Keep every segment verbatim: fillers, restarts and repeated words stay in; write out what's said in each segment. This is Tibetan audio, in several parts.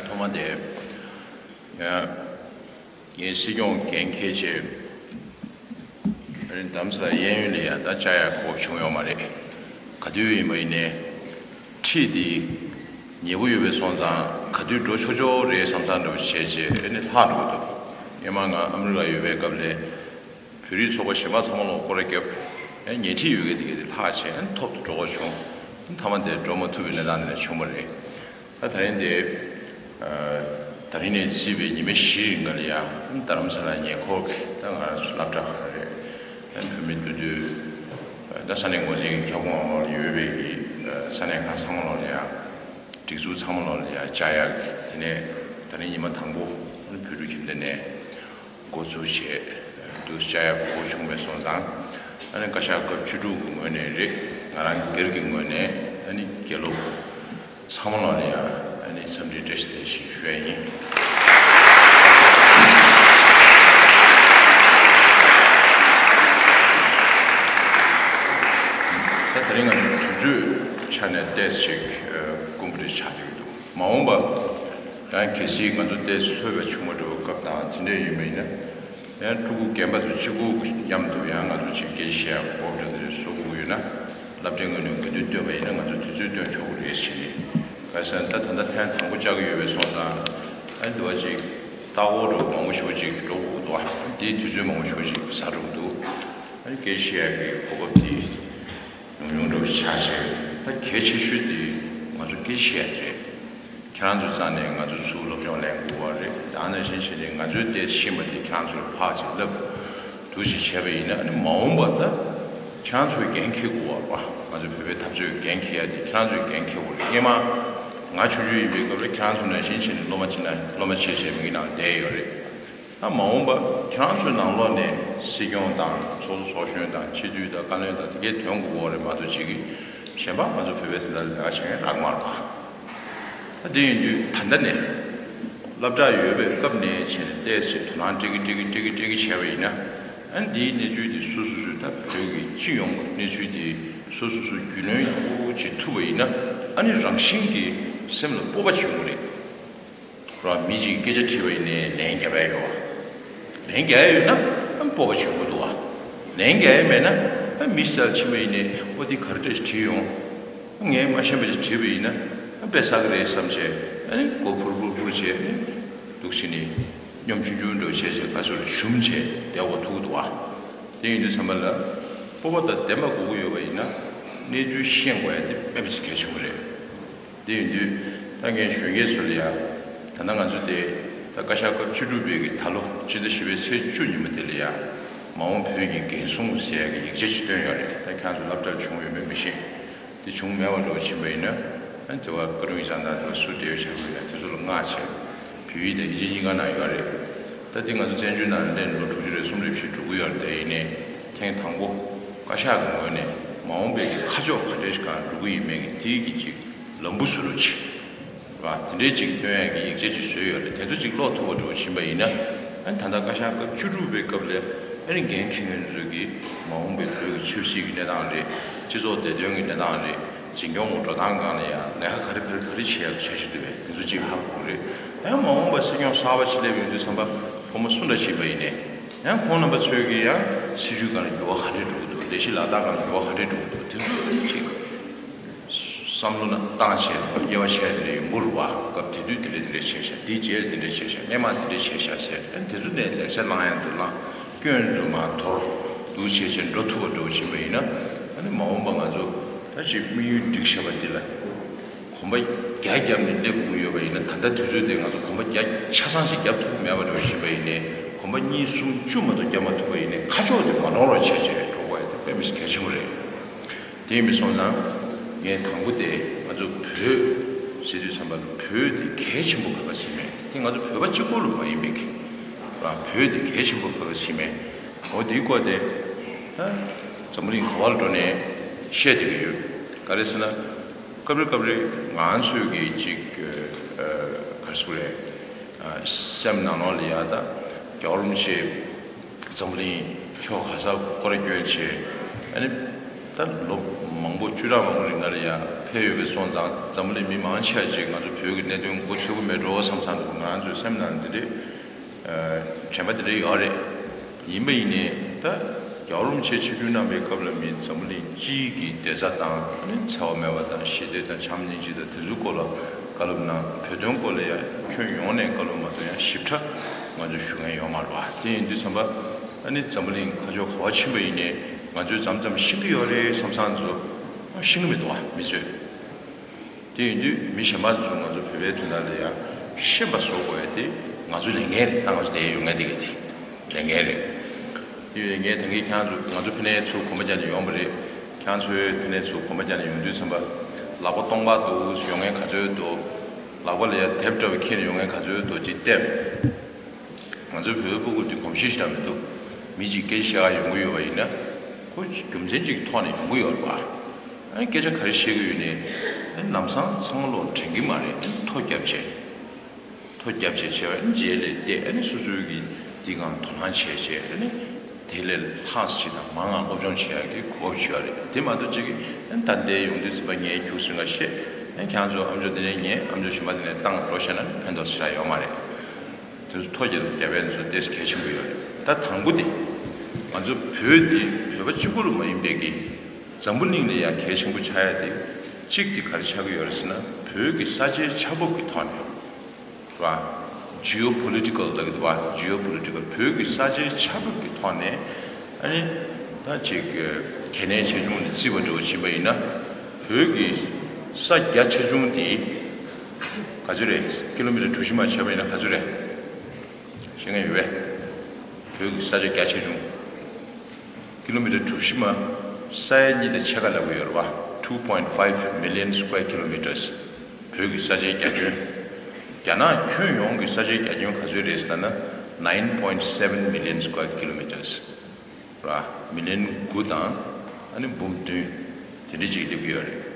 ཐོག་མ་དེ། ཡ། ངས་སྲིད་སྐྱོང་འགན་འཁྱེར་བྱས། ཨ་ནི་རྡ་རམ་ས་ལ་གཡས་གཡོན་ལ་ཡ་ད་བཅར་ཡག་གོ་སྐབས་བྱུང་ཡོད་མ་རེད། ག་དུས་ཡིན་པ་ཡིན་ནའི། འཁྲིས་འདི་ཉེ་པོ་ཡོད་པའི་སོང་ཙང་ག་དུས་འགྲོ་ཆོག་ཆོག་རེད་བསམ་བསམ་འདྲ་པོ་བྱས་བྱས་ཨ་ནི་ལྷག་འགྲོ་གི་འདུག་སྔོན་མ་ང་ཨ་མི་རི་ཀ་ཡོད་པའི་སྐབས་ལ། བོད་རིགས་ཚོགས་པ་གཞན་པ་ཚང་མ་ལ་སྐོར་ར་བརྒྱབ། ཨ་ནི་ཉེ་འཁྲིས་ཡོད་མཁན་དེ་ག་དེ་ལྷག་བྱས་ཨ་ནི་ཐོག་ཏུ་འགྲོ་དགོས་བྱུང་། ཨ་ནི་མཐའ་མ་དེ་འགྲོ་མ་ཐུབ་པའི་གནས་སྟངས་དེ་ནས་བྱུང་བ་རེད། ད་ད་རིང་དེ། ཨ། ད་རིང་ནས་བརྩིས་པའི་ཉི་མ་བཞི་རིང་ག་ལ་ཡ། རྡ་རམ་ས་ལ་ཉེ་འཁོར་གྱི་ད་ང་རང་ཚོ་སློབ་གྲྭ་ཁག་རེད། བོད་མི་འདུས་སྡོད། ད་ས་གནས་འགོ་འཛིན་གྱི་ཁྱབ་ཁོངས་ལ་ཡོད་པའི་གི། ས་གནས་ཁག་ཚང་མ་ལོག་ལ་ཡ། སྒྲིག་འཛུགས་ཚང་མ་ལོག་ལ་ཡ་བཅར་ཡག་གི་དེ་ནས་ད་རིང་ཉི་མ་དང་པོ་བོད་ཕྲུག་ཁྱིམ་སྡེ་ནས། འགོ་འཛུགས་བྱས། དུ་བཅར་ཡག་གོ་བྱུང་བའི་སོང་ཙང་། ཨ་ནི་བཀའ་ཤག་སྐབས་བཅུ་དྲུག་གི་ངོས་ནས་རེད། ང་རང་སྒེར་གྱི་ངོས་ནས་ཨ་ནི་དགེ་སློབ་ཚང་མ་ལ་ཡང་ཨ་ནི་འཚམས་འདྲི་བཀྲ་ཤིས་བདེ་ལེགས་ཞེས་ཞུ་ཡ་ཡིན། ད་ད་རིང་ང་ཚོ་དུས་ཚོད་ཆ་ནས་ཏོག་ཙམ་ཅིག་དཀོན་པོ་རེ་ཆགས་བསྡད་ཀྱི་འདུག་མ་འོངས་པ། ཡང་གལ་སྲིད་ང་ཚོ་ཏོག་ཙམ་ལྷོད་པ་བྱུང་བ་འདྲ་བོ་སྐབས་དང་དེ་འདྲ་ཡིན་པ་ཡིན་ན། ཡང་ཕྲུ་གུ་རྒན་པ་ཚོ་གཅིག་པུ་མཉམ་དུ་ཡང་ང་ཚོ་གཅིག་སྐད་ཆ་བཤད་ཡག་གོ་སྐབས་འདྲ་འདྲ་བཟོ་དགོས་ཀྱི་ཡོད་ན། སློབ་གྲྭའི་ངོས་ནས་དགོས་འདུན་བཏོན་པ་ཡིན་ན་ང་ཚོ་དུས་ཚོད་བཏོན་ཆོག་གི་རེད་ཟེར་ནས། ག་རེ་ཟེར་ན་ད་ད་ལྟ་ཐེངས་དང་པོ་བཅར་གྱི་ཡོད་པའི་སོང་ཙང་། ཨ་ནི་འདི་བ་ཅིག་ལྟ་སྐོར་འགྲོ་མང་པོ་ཞེ་པོ་ཅིག་འགྲོ་དགོས་ཀྱི་འདུག་ཨ་དེའི་དུས་ཚོད་མང་པོ་ཞེ་པོ་ཅིག་ཟ་འགྲོ་གི་འདུག་ཨ་ནི་སྐད་ཆ་བཤད་ཡག་གི་གོ་སྐབས་དེ་ཉུང་ཉུང་འདྲ་བོ་ཆགས་བྱས། ད་གལ་ཆེ་ཤོས་དེ་ང་ཚོ་སྐད་ཆ་བཤད་ཡག་དེ་རེད། ཁྱེད་རང་ཚོའི་རྩ་ནས་ང་ཚོ་ཚུར་སློབ་སྦྱོང་ལེན་དགོས་པ་རེད། ད་ནང་བཞིན་བྱས་ནས་ང་ཚོའི་ཏོག་ཙམ་ཤེས་པ་དེ་ཁྱེད་རང་ཚོར་ཕར་ཅིག་བསླབ། འདུག་ཅིག་བྱས་པ་ཡིན་ན་ཨ་ནི་མ་འོངས་པ་ད་ཁྱེད་རང་ཚོའི་འགན་འཁྱེར་དགོས་པ་རེད་པ། ང་ཚོ་བོད་པའི་འཐབ་རྩོད་ཀྱི་འགན་འཁྱེར་ཡ་དེ་ཁྱེད་རང་ཚོའི་འགན་འཁྱེར་དགོས་རེད། སྔོན་མ་ང་ཆུང་ཆུང་ཡིན་པའི་སྐབས་ལ་ཁྱེད་རང་ཚོ་ནང་བཞིན་བྱས་ནས་སློབ་མ་བྱེད་ན་སློབ་མ་བྱེད་བྱས་མི་གི་ནང་བསྡད་ཡོད་རེད། ད་མ་འོངས་པ་ཁྱེད་རང་ཚོའི་ནང་ལོགས་ནས་སྲིད་སྐྱོང་དང་ཚོགས་གཙོ་ཚོགས་གཞོན་དང་སྤྱི་འཐུས་དང་བཀའ་བློན་དང་དེ་གའི་དོན་དགོས་ཀྱི་ཡོད་རེད་མ་གཏོགས་ཅིག་གིས་གཞན་པ་ང་ཚོ་བོད་པའི་དེ་འདྲ་ལས་ཀ་བྱེད་མཁན་རག་མ་རེད་པ། ད་དེ་ཡིན་དུས་ད་ལྟ་ནས་སློབ་གྲྭ་ཡོད་པའི་སྐབས་ནས་བྱས་ནས་ཏོག་ཙམ་དོ་སྣང་སྤྲད་ཀྱི་སྤྲད་ཀྱི་སྤྲད་ཀྱི་སྤྲད་ཀྱི་བྱས་པ་ཡིན་ན། ཨ་ནི་དེའི་གནས་ཚུལ་དེ་སོ་སོ་སོས་ད་བོད་ཀྱི་སྤྱི་ཡོངས་ཀྱི་གནས་ཚུལ་དེ་སོ་སོ་སོས་རྒྱུས་ལོན་ཡག་པོ་བྱེད་ཐུབ་པ་ཡིན་ན་ཨ་ནི་རང་བཞིན་གྱིས་སེམས་ལ་སྤོབས་པ་བྱུང་གི་རེད། རོ། མི་གཅིག་སྐད་ཆ་དྲིས་པ་ཡིན་ནའི་ལན་རྒྱབ་ཡ་ཡོད་པ། ལན་རྒྱག་ཡ་ཡོད་ན་ཨ་སྤོབས་པ་བྱུང་གི་འདུག་པ། ལན་རྒྱག་ཡ་མེད་ན་ཨ་མི་སེར་ཕྱིན་པ་ཡིན་ནའི་ཨོ་འདི་ག་རེ་འདྲ་ཞིག་དྲིས་ཡོང་། ངས་མ་ཤེས་པ་ཞིག་དྲིས་པ་ཡིན་ན་ཨ་དཔེ་བསགས་ཀྱི་རེད་བསམ་བྱས་ཨ་ནི་མགོ་འཕུར་འཕུར་འཕུར་བྱས་ཨ་ནི་འདུག་སེ་ནི་སྙོམ་ཆུང་ཆུང་འདྲ་བོ་བྱས་བྱས་ཁ་སོ་ལ་ཞུམ་བྱས་བསྡད་དགོས་ཐུག་འདུག་པ། དེ་ཡིན་དུས་ཙམ་པ་ལ་སྤོབས་པ་དང་ལྡན་པ་དགོས་ཀྱི་ཡོད་པ་ཡིན་ན་གནས་ཚུལ་ཤེས་དགོས་ཡ་དེ་དཔེ་མི་སྲིད་གལ་ཆེན་པོ་རེད། དེ་ཡིན་དུས་ད་ངས་གཞོན་སྐྱེས་ཚོ་ལ་ཡ། ད་ལྟ་ང་ཚོ་དེ་ད་བཀའ་ཤག་སྐབས་བཅུ་དྲུག་པའི་གི་ད་ལོ་སྤྱི་ཟླ་བཞི་པའི་ཚེས་བཅུ་ཉིན་མོ་དེ་ལ་ཡ། མ་འོངས་བོད་ཀྱི་འགན་སྲུང་ཟེར་ཡ་གི་ཡིག་ཆ་ཞིག་བཏོན་ཡོད་རེད། ད་ཁྱེད་ཚོ་སློབ་གྲྭར་བྱུང་ཡོད་མེད་མི་ཤེས། དེ་བྱུང་མེད་པ་འདྲ་བོ་ཕྱིན་པ་ཡིན་ན། ཨ་དེ་བ་བཀའ་དྲུང་ཡིག་ཚང་དང་དེ་བ་སུ་འབྲེལ་ཡོད་བྱེད་དགོས་ཡིན་ན་དེ་ཚོ་ལ་མངགས་བྱས། བོད་ཡིག་དང་དབྱིན་ཇི་གཉིས་ཀ་ནང་ཡོད་རེད། ད་འདི་ང་ཚོ་བཙན་བྱོལ་ནང་ལ་སླེབས་ནས་ལོ་དྲུག་ཅུ་རེ་གསུམ་རེ་བཞི་འགྲོ་གི་ཡོད་རེད། དེ་ཡིན་ནའི་ཐེངས་དང་པོ་བཀའ་ཤག་གི་ངོས་ནས་མ་འོངས་པའི་གི་ཁ་ཕྱོགས་ག་འདྲ་ཞིག་སྒང་འགྲོ་གི་ཡིན་མིན་གི་དེའི་གི་ཅིག་ལམ་བུ་བཟོ་རོགས་བྱེད། ར་དེ་འདྲའི་ཅིག་སྟོན་ཡ་གི་ཡིག་ཆ་ཅིག་བཟོས་ཡོད་རེད། དེ་ཚོ་ཅིག་ཀློག་ཐུབ་པ་འདྲ་བོ་ཕྱིན་པ་ཡིན་ན། ཨ་ནི་ད་ལྟ་བཀའ་ཤག་སྐབས་བཅུ་དྲུག་པའི་སྐབས་ལ་ཨ་ནི་འགན་འཁྱེར་མཁན་ཚོས་གི་མ་འོངས་པའི་བོད་ཀྱི་ཆབ་སྲིད་ཀྱི་གནས་སྟངས་རེད། སྤྱི་ཚོགས་བདེ་དོན་གྱི་གནས་སྟངས་རེད། འཛིན་སྐྱོང་གི་འགྲོ་སྟངས་སྒང་ལ་ཡང་ལས་ཀ་ག་རེ་ག་རེ་ག་རེ་བྱེད་ཡག་བྱ་བཞིན་འདུག་པས་དེ་ཚོ་ཅིག་ཧ་གོ་གི་རེད། ཡང་མ་འོངས་པ་སྲིད་སྐྱོང་གསར་པ་ཅིག་སླེབས་ཡོང་དུས་ཙམ་པ་ཕོ་མོ་སུ་འདྲ་ཅིག་ཡིན་པ་ཡིན་ནའི། ཡང་ཁོང་རྣམ་པ་ཚོས་ཀྱིས་ཡང་སྲིད་བྱུས་སྒང་ལ་འགྱུར་བ་ག་འདྲས་འགྲོ་གི་འདུག་ལས་གཞི་ལག་བསྟར་སྒང་ལ་འགྱུར་བ་ག་འདྲས་འགྲོ་གི་འདུག་དེ་ཚོ་ཨ་ནི་ཅིག་བསམ་བློ་ནང་བཏང་བྱས་དབྱེ་བ་ཕྱེ་དེ་འདྲས་ཡོང་གི་རེད་པ། སྐབས་དེ་དུས་དེ་འདྲས་དེ་འདྲས་བྱས་ཤག་འདིའི་རྗེས་ལ་དེ་འདྲས་བྱས་ཤག་སྔོན་མ་དེ་འདྲས་བྱས་ཤག་ཟེར་ཨ་ནི་དེ་ཚོ་ནས་ལེགས་ཆ་བླང་ཡག་འདུག་བླང་། སྐྱོན་ཚོ་མར་དོར། འདུག་བྱས་བྱས་འགྲོ་ཐུབ་པ་འདྲ་བོ་ཕྱིན་པ་ཡིན་ན། ཨ་ནི་མ་འོངས་པ་ང་ཚོ་ད་ཅིག་དམིགས་ཡུལ་འགྲིག་བཞག་པ་འདི་ལ། གོམ་པ་བརྒྱ་བརྒྱབ་ནས་སླེབས་དགོས་ཀྱི་ཡོད་པ་ཡིན་ན། ད་ལྟ་དུས་ཚོད་དེ་ང་ཚོ་གོམ་པ་བརྒྱ་ཆ་ཚང་ཞིག་བརྒྱབ་ཐུབ་ཀྱི་མེད་པ་འདྲ་བོ་ཕྱིན་པ་ཡིན་ནའི་གོམ་པ་གཉིས་གསུམ་བཅུ་མ་གཏོགས་བརྒྱབ་མ་ཐུབ་པ་ཡིན་ནའི་ཁ་ཕྱོགས་དེ་མ་ནོར་བ་བྱས་བྱས་འགྲོ་དགོས་ཡ་དེ་དཔེ་མི་སྲིད་གལ་ཆེན་པོ་རེད། དེ་ཡིན་པ་སོང་ཙང་ངས་དང་པོ་དེ་ང་ཚོ་བོད་ཟེར་དུས་ཙམ་པ་ལ་བོད་དེ་གལ་ཆེན་པོ་བོད་པ་ཚང་མས་དེ་ང་ཚོ་བོད་པ་གཅིག་པོ་ལ་མ་ཡིན་པའི་གི་རང་བོད་དེ་གལ་ཆེན་པོ་བོད་པ་ཚང་མས་འོ་དེའི་སྐོར་དེ་ད་འཛམ་བུ་གླིང་ག་བ་ལ་འགྲོ་ནས་བཤད་བསྡད་ཀྱི་ཡོད། ག་རེ་ཟེར་ན། སྐབས་རེ་སྐབས་རེ་ང་ཚོས་ཀྱི་ཅིག་ཨ་ག་རེ་ཟེར་དགོས་རེད། ཨ་སེམས་ནང་ལོགས་ལ་ཡ་ད་རྒྱལ་བ་རིན་པོ་ཆེ་འཛམ་བུ་གླིང་ཕྱོགས་ག་ས་སྐོར་ར་བསྐྱོད་བྱས་ཨ་ནི་ད་ལོ་མང་པོ་བཅུ་ཕྲག་མང་པོ་རིང་ག་ལ་ཡ་ ཕེབས་ཡོད་པའི་སོང་ཙང་འཛམ་བུ་གླིང་མི་མང་ཆེ་བ་ཅིག་ང་ཚོ་བོད་ཀྱི་གནད་དོན་མགོ་ཚོད་ཀྱི་མེད་འགྲོ་བསམ་བསམ་འདུག་ང་ཚོའི་སེམས་ནང་འདི་འདྲའི་དྲན་པ་འདི་འདྲ་ཡོད་རེད། ཡིན་པ་ཡིན་ནའི་ད་རྒྱལ་བ་རིན་པོ་ཆེ་ཆིབས་བསྒྱུར་གནང་བའི་སྐབས་ལ་མི་འཛམ་བུ་གླིང་སྤྱིའི་གི་བདེ་རྩ་དང་ཨ་ནི་འཚེ་བ་མེད་པ་དང་ཞི་བདེ་དང་བྱམས་སྙིང་རྗེ་དང་དེ་ཚོའི་སྐོར་ལ་བཀའ་སློབ་གནང་། བོད་དོན་སྐོར་ལ་ཡང་ཁྱོན་ཡོངས་ནས་བཀའ་སློབ་མ་གཏོགས་ཡང་ཞིབ་ཕྲ་ང་ཚོས་ཞུ་མཁན་ཡོད་མ་རེད་བ། དེ་ཡིན་དུས་ཙམ་པ་ཨ་ནི་འཛམ་བུ་གླིང་ཁ་ཕྱོགས་ག་པར་ཕྱིན་པ་ཡིན་ནའི་ང་ཚོས་མཚམས་མཚམས་ཤེས་ཀྱི་ཡོད་རེད་བསམ་བསམ་ཚོ་ཤེས་ཀྱི་མི་འདུག་བ། མི་ཚོས། དེ་ཡིན་དུས་མི་གཞན་པ་ཚོས་ང་ཚོ་བོད་པའི་དོན་དག་ལ་ཡང་ཤེས་པ་བཟོ་དགོས་ཡ་དེ་ང་ཚོའི་ལས་འགན་རེད། ད་ང་ཚོ་དེ་ཡོད་ངེས་དེ་ག་དེ་ལས་འགན་རེད། དེ་ཡོད་ངེས་ད་གིན་ཁྱེད་རང་ཚོ་ང་ཚོ་ཕ་ནས་ཚུར་གོམ་པ་རྒྱག་ནས་ཡོང་བ་རེད། ཁྱེད་རང་ཚོའི་ཕ་ནས་ཚུར་གོམ་པ་རྒྱག་ནས་ཡོང་དུས་ཙམ་པ་ལག་པ་སྟོང་པ་འདུག་ཡོང་མཁན་ག་ཚོད་འདུག་ལག་པ་ལ་ཡང་དེབ་འདྲ་བ་འཁྱེར་ནས་ཡོང་མཁན་ག་ཚོད་འདུག་ཅིག་བལྟས། ང་ཚོའི་བོད་པའི་སྤུ་གུ་འདི་གོམས་གཤིས་ཞིག་འདྲ་མི་འདུག་མི་གཅིག་སྐད་ཆ་བཤད་ག་ཡོང་གི་ཡོད་པ་ཡིན་ན། ཁོ་རྒྱུ་མཚན་གཅིག་ཐོག་ནས་ཡོང་གི་ཡོད་རེད་པ། ཨ་ནི་སྐད་ཆ་ག་རེ་བཤད་ཀྱི་ཡོད་ནའི། ཨ་ནི་ལམ་སང་ཚང་མ་ལོག་དྲན་གྱི་མ་རེད། ཨ་ནི་ཐོ་རྒྱབ་བྱས། ཐོ་རྒྱབ་བྱས་བྱས་པ་ཨ་ནི་རྗེས་ལ་བལྟས། ཨ་ནི་སོ་སོའི་གི་འདི་སྒང་དོ་སྣང་བྱས་བྱས། ཨ་ནི་དེ་ལས་ལྷག་ཅིག་དང་མང་ང་སློབ་སྦྱོང་བྱེད་ཡག་གི་གོ་སྐབས་ཅིག་ཡོད་རེད། དེ་མ་གཏོགས་ཅིག་གིས་ཨ་ནི་ད་ལྟའི་ཡོང་དུས་ཙམ་པ་ངས་ཁྱུག་ཙམ་འགའ་བཤད། ཨ་ནི་ཁྱེད་རང་ཚོ་ཨམ་ཅོག་འདི་ནས་ཉན། ཨམ་ཅོག་གཞན་པ་འདི་ནས་བཏང་འགྲོ་བྱས་ན་ནི་ཕན་ཐོགས་ཞེ་དྲག་ཡོད་མ་རེད། དེ་ཚོ་ཐོ་རྒྱབ་རྒྱབ་པའི་ཚོ་ཏོག་ཙམ་གལ་ཆེན་པོ་ཡོད་རེད། ད་དང་པོ་དེ་ང་ཚོ་བོད་འདི་བོད་པ་གཅིག་པུ་ལ་མ་ཡིན་པའི་གི་འཛམ་བུ་གླིང་ལ་ཡང་གལ་ཆེན་པོ་ཆགས་ཡ་དེ་གཅིག་དེ་ག་རེ་ཆགས་ཀྱི་ཡོད་རེད་ཟེར་ན། བོད་ཀྱི་ས་ཆའི་ཆགས་བབ་ཀྱི་ཐོག་ནས་རེད་བ། Geopolitical ལབ་ཀྱི་འདུག་བ། Geopolitical བོད་ཀྱི་ས་ཆའི་ཆགས་བབ་ཀྱི་ཐོག་ནས་ཨ་ནི་ད་ཅིག་གལ་གནད་ཆེ་ཆུང་ནས་བརྩིས་པ་འདྲ་བོ་ཕྱིན་པ་ཡིན་ན། བོད་ཀྱི་ས་རྒྱ་ཆེ་ཆུང་དེ་ག་ཚོད་རེད། ཀི་ལོ་མི་ཊར་གྲུ་བཞི་མ་བྱས་པ་ཡིན་ན་ག་ཚོད་རེད། ཤེས་མཁན་ཡོད་པས། བོད་ཀྱི་ས་ཆ་རྒྱ་ཆེ་ཆུང་། ཀི་ལོ་མི་ཊར་གྲུ་བཞི་མ་ས་ཡ་གཉིས་དང་ཕྱེད་ཀ་ལབ་ཀྱི་ཡོད་རེད་བ། two point five million square kilometers བོད་ཀྱི་ས་ཆའི་རྒྱ་ཁྱོན། རྒྱ་ནག་ཁྱོན་ཡོངས་ཀྱི་ས་ཆའི་རྒྱ་ཁྱོན་ག་ཚོད་རེད་ཟེར་ན། nine point seven million square kilometers ར། མི་ལི་ཡོན་དགུ་དང་ཨ་ནི་འབུམ་བདུན་དེ་འདྲ་ཅིག་སླེབས་ཀྱི་ཡོད་རེད།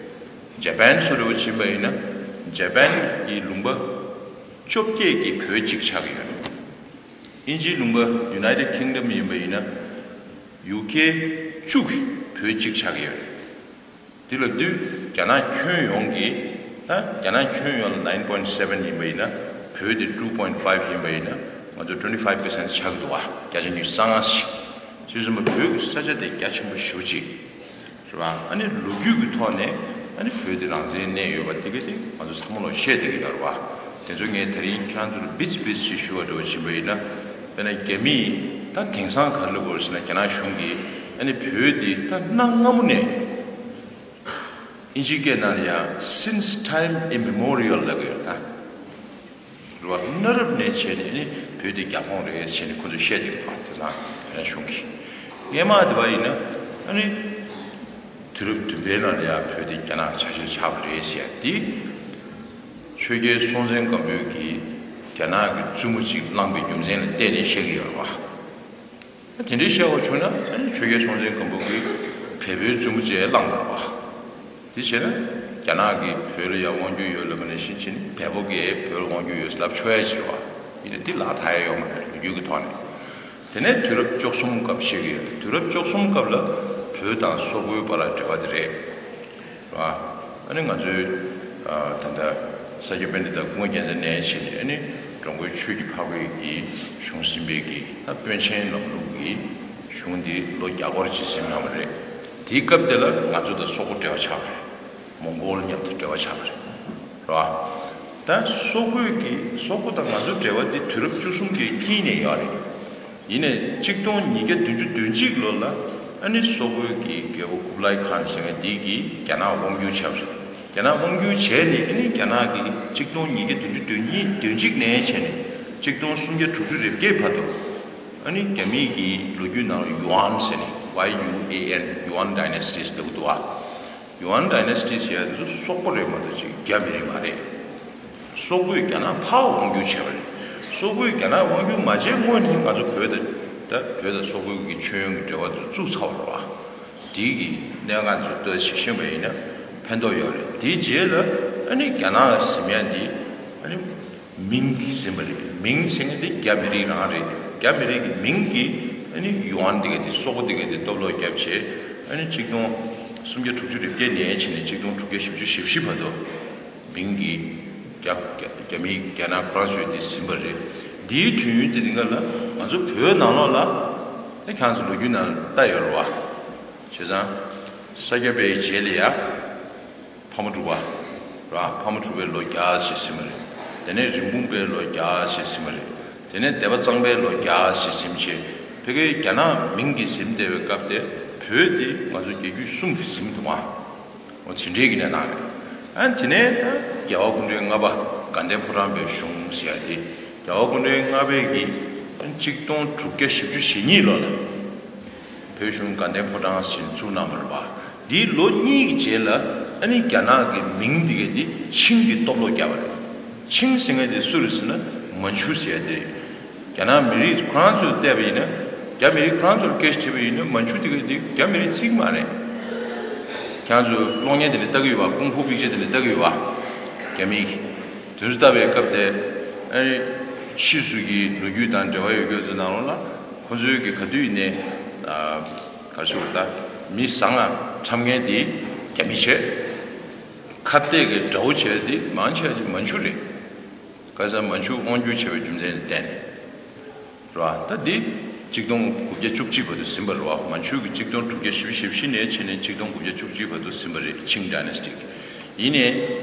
ཇ་པན་སུ་རེད་བ་ཕྱིན་པ་ཡིན་ན། ཇ་པན་གྱི་ལུང་པ་བཅོ་བརྒྱད་ཀྱི་བོད་གཅིག་ཆགས་ཀྱི་ཡོད་རེད། དབྱིན་ཇིའི་ལུང་པ་United Kingdom ཡིན་པ་ཡིན་ན། ཡུ་ཀེ་བཅུ་གི་བོད་གཅིག་ཆགས་ཀྱི་ཡོད་རེད། དེ་ལ་དུས་རྒྱ་ནག་ཁྱོན་ཡོངས་ཀྱི་ད་རྒྱ་ནག་ཁྱོན་ཡོངས་ལ་nine point seven ཡིན་པ་ཡིན་ན། བོད་དེ་two point five ཡིན་པ་ཡིན་ན། ང་ཚོ་twenty five percent ཆགས་ཀྱི་འདུག་བ། བརྒྱ་ཆ་ཉི་ཤུ་རྩ་ལྔ་ཞིག་ཅེས་གསུངས་པ། བོད་ཀྱི་ས་ཆ་དེ་རྒྱ་ཆེན་པོ་ཞེ་པོ་ཅིག་རེད་བ། ཨ་ནི་ལོ་རྒྱུས་ཀྱི་ཐོག་ནས་ཨ་ནི་བོད་དེ་རང་བཙན་གནས་ཡོད་པ་དེ་ག་དེ་ང་ཚོ་ཚང་མ་ལོག་བཤད་བསྡད་ཀྱི་ཡོད་རེད་བ། དེ་ཚོ་ངས་དེ་རིང་ཁྱེད་རང་ཚོ་ལ་བིས་བིས་ཅིག་ཞུ་བ་འདྲ་བོ་ཕྱིན་པ་ཡིན་ན། དཔེར་ན་རྒྱ་མིས་ད་དེང་སང་ག་རེ་ལབ་ཀྱི་ཡོད་རེད་ཟེར་ན། རྒྱ་ནག་གཞུང་གིས་ཨ་ནི་བོད་དེ་ད་གནའ་སྔ་མོ་ནས། དབྱིན་ཇིའི་སྐད་ནང་ལ་ཡང་since time immemorial ལབ་ཀྱི་ཡོད་ད། རེད་བ། གནའ་རབས་ནས་བྱས་ནས་ནི་བོད་དེ་རྒྱ་ཁོངས་རེད་ཟེར་ནས་ཁོ་ཚོས་བཤད་བསྡད་ཀྱི་འདུག་དེང་སང་བོད་རང་གཞུང་གིས། སྔས་མ་དེ་བ་ཡིན་ན་ཨ་ནི་དུས་རབས་བདུན་པའི་ནང་ལ་ཡང་བོད་དེ་རྒྱ་ནག་ཆ་ཤས་ཆགས་པ་རེད་ཟེར་ཡ་དེ། ཆོས་རྒྱལ་སྲོང་བཙན་སྒམ་པོས་ཀྱིས་རྒྱ་ནག་གི་བཙུན་མོ་གཅིག་བླངས་པའི་རྒྱུ་མཚན་ལ་བརྟེན་ནས་བཤད་ཀྱི་ཡོད་རེད་བ། དེ་འདྲའི་བཤད་པ་བྱུང་ན་ཨ་ནི་ཆོས་རྒྱལ་སྲོང་བཙན་སྒམ་པོ་གིས་བལ་པོའི་བཙུན་མོ་བཅས་བླངས་པ་རེད་བ། དེ་བྱས་ན་རྒྱ་ནག་གིས་བོད་ལ་ཡང་དབང་སྒྱུར་ཡོད་ལབ་པ་ནང་བཞིན་བྱས་ནས་བལ་པོ་གིས་བོད་ལ་དབང་སྒྱུར་ཡོད་ལབ་ཆོག་ཡ་ཅིག་རེད་བ། ཡིན་ནའི་འདི་ལག་ཐག་ཡ་ཡོད་མ་རེད། ལོ་རྒྱུས་ཀྱི་ཐོག་ནས། དེ་ནས་དུས་རབས་བཅུ་གསུམ་སྐབས་བཤད་ཀྱི་ཡོད་རེད། དུས་རབས་བཅུ་གསུམ་སྐབས་ལ་བོད་དང་སོག་པོའི་བར་ལ་འབྲེལ་བ་དེ་རེད། རེད་བ། ཨ་ནི་ང་ཚོའི་ཨ་ད་ལྟ་ས་སྐྱ་པཎྜི་ཏ་ཀུན་དགའ་རྒྱལ་མཚན་ནས་བྱས་ནས། ཨ་ནི་འགྲོ་མགོན་ཆོས་ཀྱི་འཕགས་པའི་གི་གཞུང་ཟིན་པའི་གི་ད་པཎ་ཆེན་ལམ་ལུགས་ཀྱི་གཞུང་འདི་ལོ་བརྒྱ་སྐོར་ཅིག་ཟིན་གནང་བ་རེད། དེའི་སྐབས་དེ་ལ་ང་ཚོ་དང་སོག་པོ་འབྲེལ་བ་ཆགས་པ་རེད། མོང་གོལ་མཉམ་དུ་འབྲེལ་བ་ཆགས་པ་རེད། རེད་བ། ད་སོག་པོའི་གི་སོག་པོ་དང་ང་ཚོའི་འབྲེལ་བ་འདི་དུས་རབས་བཅུ་གསུམ་གྱི་དཀྱིལ་ནས་ཡོད་རེད། ཡིན་ནའི་གཅིག་སྟོང་ཉིས་བརྒྱ་བདུན་ཅུ་དོན་གཅིག་ལོ་ལ་ཨ་ནི་སོག་པོའི་གི་རྒྱལ་པོ་ཀུབ་ལའི་ཁཱན་ཟེར་མཁན་དེ་གིས་རྒྱ་ནག་དབང་སྒྱུར་བྱས་པ་རེད། རྒྱ་ནག་དབང་སྒྱུར་བྱས་ནས་ཨ་ནི་རྒྱ་ནག་གིས་གཅིག་སྟོང་ཉིས་བརྒྱ་བདུན་ཅུ་དོན་གཉིས་དོན་གཅིག་ནས་བྱས་ནས་གཅིག་སྟོང་སུམ་བརྒྱ་དྲུག་ཅུ་རེ་བརྒྱད་བར་དུ། ཨ་ནི་རྒྱ་མིའི་གི་ལོ་རྒྱུས་ནང་ལ་ཡུའན་ཟེར་ནས། ཝའི་ཡུ་ཨེ་ཨེན། ཡུའན་ཌའི་ནེ་སི་ཊིས་ལབ་ཀྱི་འདུག་བ། ཡུའན་ཌའི་ནེ་སི་ཊིས་ཟེར་ཡ་དེ་ཚོ་སོག་པོ་རེད་མ་གཏོགས་ཅིག་རྒྱ་མི་རིགས་མ་རེད། སོག་པོས་རྒྱ་ནག་ཕར་དབང་སྒྱུར་བྱས་པ་རེད། སོག་པོས་རྒྱ་ནག་དབང་སྒྱུར་མ་བྱས་སྔོན་ནས་ང་ཚོ་བོད་དང་། ད་བོད་དང་སོག་པོའི་གི་མཆོད་ཡོན་གྱི་འབྲེལ་བ་དེ་བཙུགས་ཚར་བ་རེད་བ། དེའི་གི་གནད་འགག་ཚོ་ལྟོས་ཤིག་ཤེས་པ་ཡིན་ན་ཕན་ཐོགས་ཡོད་རེད། དེའི་རྗེས་ལ་ཨ་ནི་རྒྱ་ནག་ཟེར་ཡ་འདི་ཨ་ནི་མིང་གིས་ཟིན་པ་རེད། མིང་ཟེར་མཁན་དེ་རྒྱ་མི་རིགས་རང་རེད། རྒྱ་མི་རིགས་ཀྱི་མིང་གིས་ཨ་ནི་ཡུའན་དེ་ག་དེ་སོག་པོ་དེ་ག་དེ་སྟོབས་ལོག་བརྒྱབ་བྱས། ཨ་ནི་གཅིག་སྟོང་ སུམ་བརྒྱ་དྲུག་ཅུ་རེ་བརྒྱད་ནས་བྱས་ནས་གཅིག་སྟོང་དྲུག་བརྒྱ་བཞི་བཅུ་ཞེ་བཞི་བར་དུ་མིང་གི་རྒྱ་རྒྱ་རྒྱ་མི་རྒྱ་ནག་ཁོ་རང་ཚོས་དེ་ཟིན་པ་རེད། འདིའི་དུས་ཡུན་དེ་རིང་ག་ལ་ང་ཚོ་བོད་ནང་ལོགས་ལ་དེ་ཁྱེད་ཚོ་ལོ་རྒྱུས་ནང་ལྟ་ཡོད་རེད་བ། བྱས་ཙང་ས་སྐྱ་པའི་རྗེས་ལ་ཡ། ཕ་མ་དྲུག་པ། ར་ཕ་མ་དྲུག་པའི་ལོ་བརྒྱ་ཞིག་ཟིན་པ་རེད། དེ་ནས་རིན་སྤུངས་པའི་ལོ་བརྒྱ་ཞིག་ཟིན་པ་རེད། དེ་ནས་སྡེ་པ་གཙང་པའི་ལོ་བརྒྱ་ཞིག་ཟིན་བྱས། ཕ་གིའི་རྒྱ་ནག་མིང་གིས་ཟིན་བསྡད་པའི་སྐབས་དེ་བོད་འདི་ང་ཚོ་རྒྱལ་རྒྱུད་གསུམ་གྱིས་ཟིན་འདུག་མ། འོ་དེ་འདྲའི་གི་གནས་སྟངས་རེད། ཨ་དེ་ནས་ད་རྒྱལ་བ་སྐུ་ཕྲེང་ལྔ་པ་དགའ་ལྡན་ཕོ་བྲང་པའི་གཞུང་ཟེར་ཡ་དེ་རྒྱལ་བ་སྐུ་ཕྲེང་ལྔ་པའི་གི་གཅིག་སྟོང་དྲུག་བརྒྱ་བཞི་བཅུ་ཞེ་གཉིས་ལོ་ལ། བོད་གཞུང་དགའ་ལྡན་ཕོ་བྲང་ཟེར་བཙུགས་གནང་བ་རེད་པ། འདིའི་ལོ་གཉིས་ཀྱི་རྗེས་ལ་ཨ་ནི་རྒྱ་ནག་གི་མིང་འདི་ག་འདི་ཆིང་གི་སྟོབས་ལོག་བརྒྱབ་པ་རེད། ཆིང་ཟེར་མཁན་དེ་སུ་རེད་ཟེར་ན་མན་ཆུ་ཟེར་ཡ་དེ་རེད། རྒྱ་ནག་མི་རིགས་ཁོ་རང་ཚོས་བལྟས་པ་ཡིན་ན། རྒྱ་མི་རིགས་ཁོ་རང་ཚོར་སྐད་ཆ་དྲིས་པ་ཡིན་ན་མན་ཆུ་དེ་ག་འདི་རྒྱ་མི་རིགས་ཚིག་མ་རེད། ཁྱེད་ཚོས་གློག་བརྙན་དེ་ནས་ལྟ་གི་ཡོད་པ། ཀུང་ཧྥུ་པིག་ཅར་དེ་ནས་ལྟ་གི་ཡོད་པ། རྒྱ་མིའི་དེ་ཚོ་ལྟ་བའི་སྐབས་དེ་ཨ་ནི་ཕྱིས་སུ་གི་ལོ་རྒྱུས་དང་འབྲེལ་བ་ཡོད་རྒྱུ་ཚོའི་ནང་ལོགས་ལ། ཁོ་ཚོའི་གི་ག་དུས་ཡིན་ནའི་ཨ་ག་རེ་ཞུ་དགོས་རེད། ད་མི་བཟང་ང་ཁྲམ་མཁན་དེ་རྒྱ་མི་བྱས། ཁ་གཏད་ཀྱི་དགྲ་བོ་བྱས་དེ་མང་ཆེ་བ་ཅིག་མན་ཆུ་རེད། ག་ས་མན་ཆུ་དབང་སྒྱུར་བྱས་པའི་རྒྱུ་མཚན་ལ་བརྟེན་རེད་བ། ད་འདི་གཅིག་སྟོང་དགུ་བརྒྱ་བཅུ་གཅིག་བར་དུ་ཟིན་པ་རེད་བ། མན་ཆུ་གི་གཅིག་སྟོང་དྲུག་བརྒྱ་བཞི་བཅུ་ཞེ་བཞི་ནས་བྱས་ནས་གཅིག་སྟོང་དགུ་བརྒྱ་བཅུ་གཅིག་བར་དུ་ཟིན་པ་རེད། ཆིང་ཌའི་ནེ་སི་ཊི་གི། ཡིན་ནའི་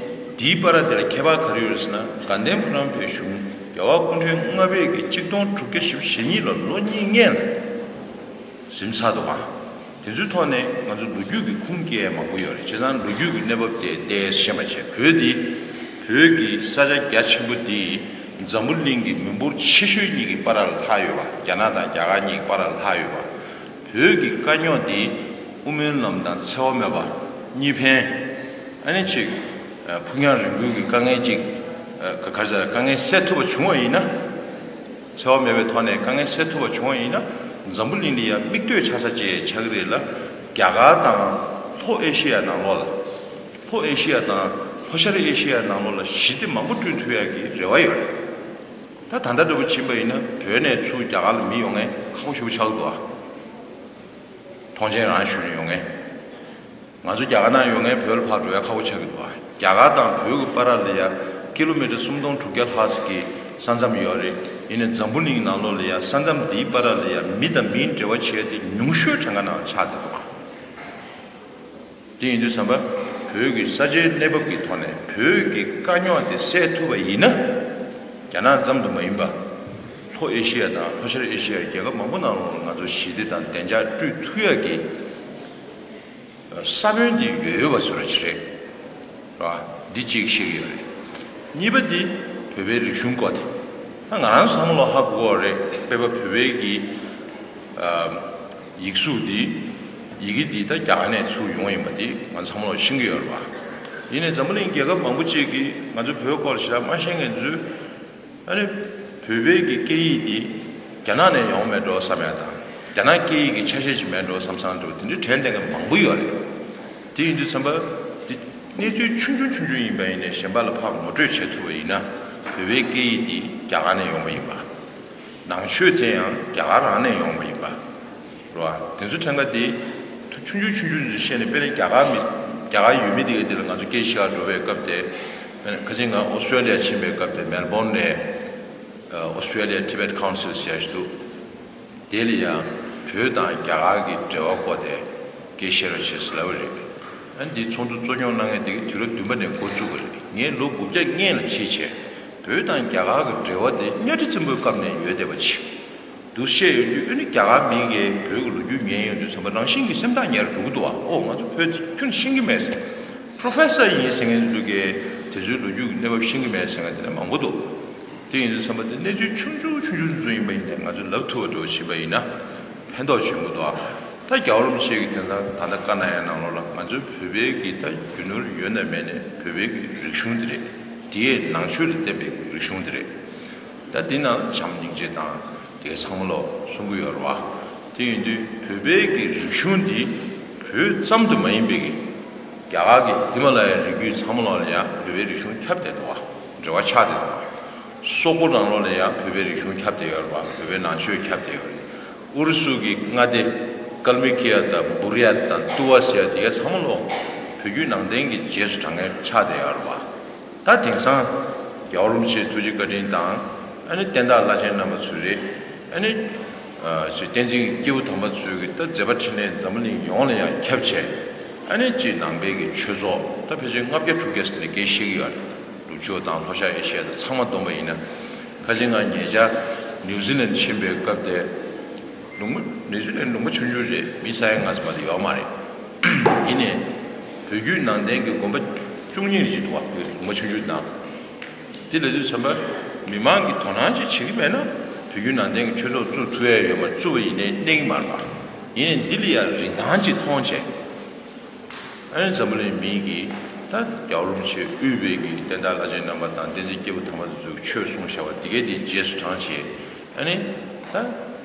འདིའི་བར་དེ་ལ་ཁྱད་པར་ག་རེ་ཡོད་རེད་ཟེར་ན། དགའ་ལྡན་ཕོ་བྲང་པའི་གཞུང་རྒྱལ་བ་སྐུ་ཕྲེང་ལྔ་པས་ཀྱི་གཅིག་སྟོང་དྲུག་བརྒྱ་བཞི་བཅུ་ཞེ་གཉིས་ལ་ལོ་གཉིས་སྔོན་ལ་ཟིན་ཚར་འདུག་ག། དེ་ཚོའི་ཐོག་ནས་ང་ཚོ་ལོ་རྒྱུས་ཀྱི་ཁུངས་སྐྱེལ་མང་པོ་ཡོད་རེད། བྱས་ཙང་ལོ་རྒྱུས་ཀྱི་གནས་བབ་དེ་ཏོག་ཙམ་ཤེས་པ་བྱས། བོད་འདི་བོད་ཀྱི་ས་ཆ་རྒྱ་ཆེན་པོ་འདི་འཛམ་བུ་གླིང་གི་མི་འབོར་ཆེ་ཤོས་གཉིས་ཀྱི་བར་ལ་ལྷག་ཡོད་པ། རྒྱ་ནག་དང་རྒྱ་གར་གཉིས་ཀྱི་བར་ལ་ལྷག་ཡོད་པ། བོད་ཀྱི་དཀའ་རྙོག་འདི་དབུ་མའི་ལམ་དང་འཚེ་བ་མེད་པ་གཉིས་ཕན། ཨ་ནི་གཅིག་ཕུགས་རྒྱང་རིང་པོའི་གི་དཀའ་ངལ་གཅིག་ག་ག་རེ་ཟེར། དཀའ་ངལ་སེལ་ཐུབ་པ་བྱུང་བ་ཡིན་ན། འཚེ་བ་མེད་པའི་ཐོག་ནས་དཀའ་ངལ་སེལ་ཐུབ་པ་བྱུང་བ་ཡིན་ན། འཛམ་བུ་གླིང་ལ་ཡང་མིག་ལྟོས་ཆགས་ས་ཅིག་ཆགས་ཀྱི་རེད་ལ། རྒྱ་གར་དང་ལྷོ་ཨེ་ཤི་ཡ་ནང་ལོགས་ལ། ལྷོ་ཨེ་ཤི་ཡ་དང་ལྷོ་ཤར་ཨེ་ཤི་ཡ་ནང་ལོགས་ལ་ཞི་བདེ་མང་པོ་བསྐྲུན་ཐུབ་ཡག་གི་རེ་བ་ཡོད་རེད། ད་ད་ལྟ་འདྲ་པོ་ཕྱིན་པ་ཡིན་ན་བོད་ནས་ཚུར་རྒྱ་གར་ལ་མི་ཡོང་མཁན་ཁག་པོ་ཞེ་པོ་ཆགས་ཀྱི་འདུག་ཨ། ཐོངས་མཆན་རང་ཞུས་ནས་ཡོང་མཁན། ང་ཚོ་རྒྱ་གར་ནང་ཡོད་མཁན་བོད་ལ་ཕར་འགྲོ་ཡ་ཁག་པོ་ཆགས་ཀྱི་འདུག་ཨ། རྒྱ་གར་དང་བོད་ཀྱི་བར་ལ་ཡ་ཀི་ལོ་མི་ཊར་སུམ་སྟོང་དྲུག་བརྒྱ་ལྷག་ཙམ་གྱི་ས་མཚམས་ཡོད་རེད། ཡིན་ནའི་འཛམ་བུ་གླིང་ནང་ལོགས་ལ་ཡ་ས་མཚམས་འདིའི་བར་ལ་ཡ་མི་དང་མིའི་འབྲེལ་བ་བྱེད་ཡ་དེ་ཉུང་ཤོས་གྲངས་ཀ་ནང་ཆགས་བསྡད་འདུག་ཨ། དེ་ཡིན་དུས་ཙམ་པ་བོད་ཀྱི་ས་ཆའི་གནས་བབ་ཀྱི་ཐོག་ནས་བོད་ཀྱི་དཀའ་རྙོག་དེ་སེལ་ཐུབ་པ་ཡིན་ན། རྒྱ་ནག་ཙམ་དུ་མ་ཡིན་པ། ལྷོ་ཨེ་ཤི་ཡ་དང་ལྷོ་ཤར་ཨེ་ཤི་ཡའི་རྒྱལ་ཁབ་མང་པོ་ནང་ལོགས་ལ་ང་ཚོ་ཞི་བདེ་དང་བདེ་འཇགས་བསྐྲུན་ཐུབ་ཡག་གི་ས་བོན་འདི་ཡོད་པ་བཟོ་འདྲ་ཅིག་རེད། ར། འདི་གཅིག་བཤད་ཀྱི་ཡོད་རེད། གཉིས་པ་འདི་བོད་པའི་རིག་གཞུང་སྐོར་དེ། ད་ང་རང་ཚང་མ་ལོ་ཧ་གོ་བ་རེད། དཔེར་ན་བོད་པའི་གི་ཨ་ཡིག་གཟུགས་འདི། ཡི་གེ་འདི་ད་རྒྱ་གར་ནས་ཚུར་ཡོང་ཡིན་པ་འདི་ང་ཚང་མ་ལོ་ཤེས་ཀྱི་ཡོད་རེད་པ། ཡིན་ནའི་འཛམ་བུ་གླིང་རྒྱལ་ཁབ་མང་པོ་ཅིག་གིས་ང་ཚོ་བོད་སྐོར་ཞེ་དྲག་མ་ཤེས་མཁན་ཚོས། ཨ་ནི་བོད་པའི་གི་སྐད་ཡིག་འདི་རྒྱ་ནག་ནས་ཡོང་མེད་འགྲོ་བསམ་ཡ་དང་། རྒྱ་ནག་སྐད་ཡིག་གི་ཆ་ཤས་ཅིག་མེད་འགྲོ་བསམ་བསམ་འདུག་དེ་འདྲའི་དྲན་བསྡད་མཁན་མང་པོ་ཡོད་རེད། དེ་ཡིན་དུས་ཙམ་པ་འདི་གནས་ཚུལ་ཆུང་ཆུང་ཆུང་ཆུང་ཡིན་པ་ཡིན་ནའི་གཞན་པ་ལ་ཕར་ངོ་སྤྲོད་བྱེད་ཐུབ་པ་ཡིན་ན། བོད་པའི་སྐད་ཡིག་འདི་རྒྱ་གར་ནས་ཡོང་བ་ཡིན་པ། ནང་ཆོས་དེ་ཡང་རྒྱ་གར་རང་ནས་ཡོང་བ་ཡིན་པ། རེད་བ། དེ་ཚོ་ཕྲན་ཁ་དེ་ཆུང་ཆུང་ཆུང་ཆུང་ཚོ་བཤད་ནས། དཔེར་ན་རྒྱ་གར་མི་རྒྱ་གར་ཡུལ་མི་དེ་ག་དེ་ལ་ང་ཚོ་སྐད་ཆ་བཤད་འགྲོ་བའི་སྐབས་དེ། དཔེར་ན་ཁ་སང་ང་ཨོ་སི་ཀྲེ་ལི་ཡ་ཕྱིན་པའི་སྐབས་དེ་མེལ་བོན་ནས་ཨོ་སི་ཀྲེ་ལི་ཡ་ཊི་བེཊ་ཀའུན་སིལ་ཟེར་ཞིག་འདུག་དེ་ལ་ཡང་བོད་དང་རྒྱ་གར་གྱི་འབྲེལ་བ་སྐོར་དེ་སྐད་ཆ་བཤད་རོགས་བྱེད་ཟེར་ལབ་པ་རེད། ཨ་ནི་འདི་ཚོགས་འདུ་གཙོ་སྐྱོང་གནང་མཁན་དེ་གིས་དུས་རབས་བདུན་པ་ནས་འགོ་བཙུགས་པ་རེད། ངས་ལོ་དགུ་བརྒྱ་སྔོན་ལ་བྱས་བྱས། བོད་དང་རྒྱ་གར་གྱི་འབྲེལ་བ་དེ་གཉའ་ཁྲི་བཙན་པོའི་སྐབས་ནས་ཡོད་བསྡད་པ་ཅིག་འདུག་བཤད་ཡོང་དུས། ཨ་ནི་རྒྱ་གར་མི་གིས་བོད་ཀྱི་ལོ་རྒྱུས་ཉན་ཡོང་དུས་ཙམ་པ་རང་བཞིན་གྱིས་སེམས་ཐག་ཉེ་རུ་འགྲོ་གི་འདུག་བ། ཨོ་ང་ཚོ་བོད་ཁྱོན་ཤེས་ཀྱི་མེད་ཟེར། པོ་རོ་ཕེ་སར་ཡིན་ཟེར་མཁན་ཚོ་གིས་དེ་ཚོའི་ལོ་རྒྱུས་ཀྱི་གནས་བབ་ཤེས་ཀྱི་མེད་ཟེར་མཁན་དེ་འདྲ་མང་པོ་འདུག་དེ་ཡིན་དུས་ཙམ་པ་དེ་གནས་ཚུལ་ཆུང་ཆུང་ཆུང་ཆུང་ཚོ་ཡིན་པ་ཡིན་ནའི་ང་ཚོས་ལབ་ཐུབ་པ་འདྲ་བོ་བྱས་པ་ཡིན་ན་ཕན་ཐོགས་ཆེན་པོ་འདུག་ཨ། ད་རྒྱལ་བ་རིན་པོ་ཆེ་གིས་དེང་སང་ད་ལྟ་བཀའ་གནང་ཡ་ནང་ལོགས་ལ་ང་ཚོའི་བོད་པའི་གི་ད་རྒྱུ་ནོར་ཡོད་ན་མེད་ན་བོད་པའི་གི་རིག་གཞུང་དེ་རེད། དེའི་ནང་ཆོས་ལ་བརྟེན་པའི་རིག་གཞུང་དེ་རེད། ད་འདི་ནང་བྱམས་སྙིང་རྗེ་དང་། དེ་ཚང་མ་ལོ་གསུང་གི་ཡོད་རེད་བ། དེ་ཡིན་དུས་བོད་པའི་གི་རིག་གཞུང་འདི་བོད་ཙམ་དུ་མ་ཡིན་པའི་གི་རྒྱ་གར་གྱི་ཧི་མ་ལ་ཡའི་རི་རྒྱུད་ཚང་མ་ལོགས་ལ་ཡང་བོད་པའི་རིག་གཞུང་ཁྱབ་བསྡད་འདུག་བ། འབྲེལ་བ་ཆགས་བསྡད་འདུག་བ། སོག་པོ་ནང་ལོགས་ལ་ཡང་བོད་པའི་རིག་གཞུང་ཁྱབ་བསྡད་ཡོད་རེད་བ། བོད་པའི་ནང་ཆོས་ཁྱབ་བསྡད་ཡོད་རེད། ཨུ་རུ་སུ་གི་མངའ་སྡེ་ ཀལ་མི་ཀི་ཡ་དང་བུར་ཡ་དང་ཏུ་བ་ཟེར་ཡ་དེ་ག་ཚང་མ་ལོ་བོད་བརྒྱུད་ནང་བསྟན་གྱི་རྗེས་སུ་འབྲང་མཁན་ཆགས་བསྡད་ཡོད་རེད་བ། ད་དེང་སང་རྒྱལ་བ་རིན་པོ་ཆེའི་ཐུགས་རྗེ་བཀའ་དྲིན་དང་ཨ་ནི་བསྟན་བདག་བླ་ཆེན་རྣམ་པ་ཚོའི་རེད། ཨ་ནི་ཅིག་བསྟན་འཛིན་སྐྱེས་བུ་དམ་པ་ཚོའི་གི་ད་མཛད་པ་འཕྲིན་ལས་འཛམ་བུ་གླིང་ཡོངས་ལ་ཡང་ཁྱབ་བྱས། ཨ་ནི་ཅིག་ནང་པའི་གི་ཆོས་ཚོགས་ད་ཕལ་ཆེར་ལྔ་བརྒྱ་དྲུག་བརྒྱ་ཟེར་ནས་སྐད་བཤད་ཀྱི་ཡོད་རེད། ནུབ་ཕྱོགས་དང་ལྷོ་ཤར་ཨེ་ཤི་ཡ་དང་ཚང་མ་བསྡོམས་པ་ཡིན་ན། ཁ་ཅིག་ང་ཉེ་ཆར་ནིའུ་ཛི་ལན་ཕྱིན་པའི་སྐབས་དེ། ལུང་པ་ནིའུ་ཛི་ལན་ལུང་པ་ཆུང་ཆུང་རེད། མི་ས་ཡ་ལྔ་ཙམ་མ་གཏོགས་ཡོད་མ་རེད། ཡིན་ནའི་བོད་བརྒྱུད་ནང་བསྟན་གྱི་དགོན་པ་བཅུ་གཉིས་ཅིག་འདུག་བ། ལུང་པ་ཆུང་ཆུང་དང་། དེ་ལས་དུས་ཙམ་པ་མི་མང་གིས་དོ་སྣང་ཅིག་བྱེད་ཀྱི་མེད་ན་བོད་བརྒྱུད་ནང་བསྟན་གྱི་ཆོས་ཚོགས་བཙུགས་ཐུབ་ཡ་ཡོད་མ་རེད། བཙུགས་པ་ཡིན་ནའི་གནས་ཀྱི་མ་རེད་པ། ཡིན་ནའི་འདི་ལ་ཡང་རིན་ཐང་ཅིག་མཐོང་བྱས། ཨ་ནི་འཛམ་བུ་གླིང་མི་གིས་ད་རྒྱལ་བ་རིན་པོ་ཆེ་དབུས་པའི་གི་བསྟན་བདག་བླ་ཆེན་རྣམ་པ་དང་བསྟན་འཛིན་སྐྱེས་བུ་དམ་པ་དེ་ཚོས་ཆོས་གསུངས་བཞག་པ་དེ་གའི་དེ་རྗེས་སུ་འབྲངས་བྱས། ཨ་ནི་ད་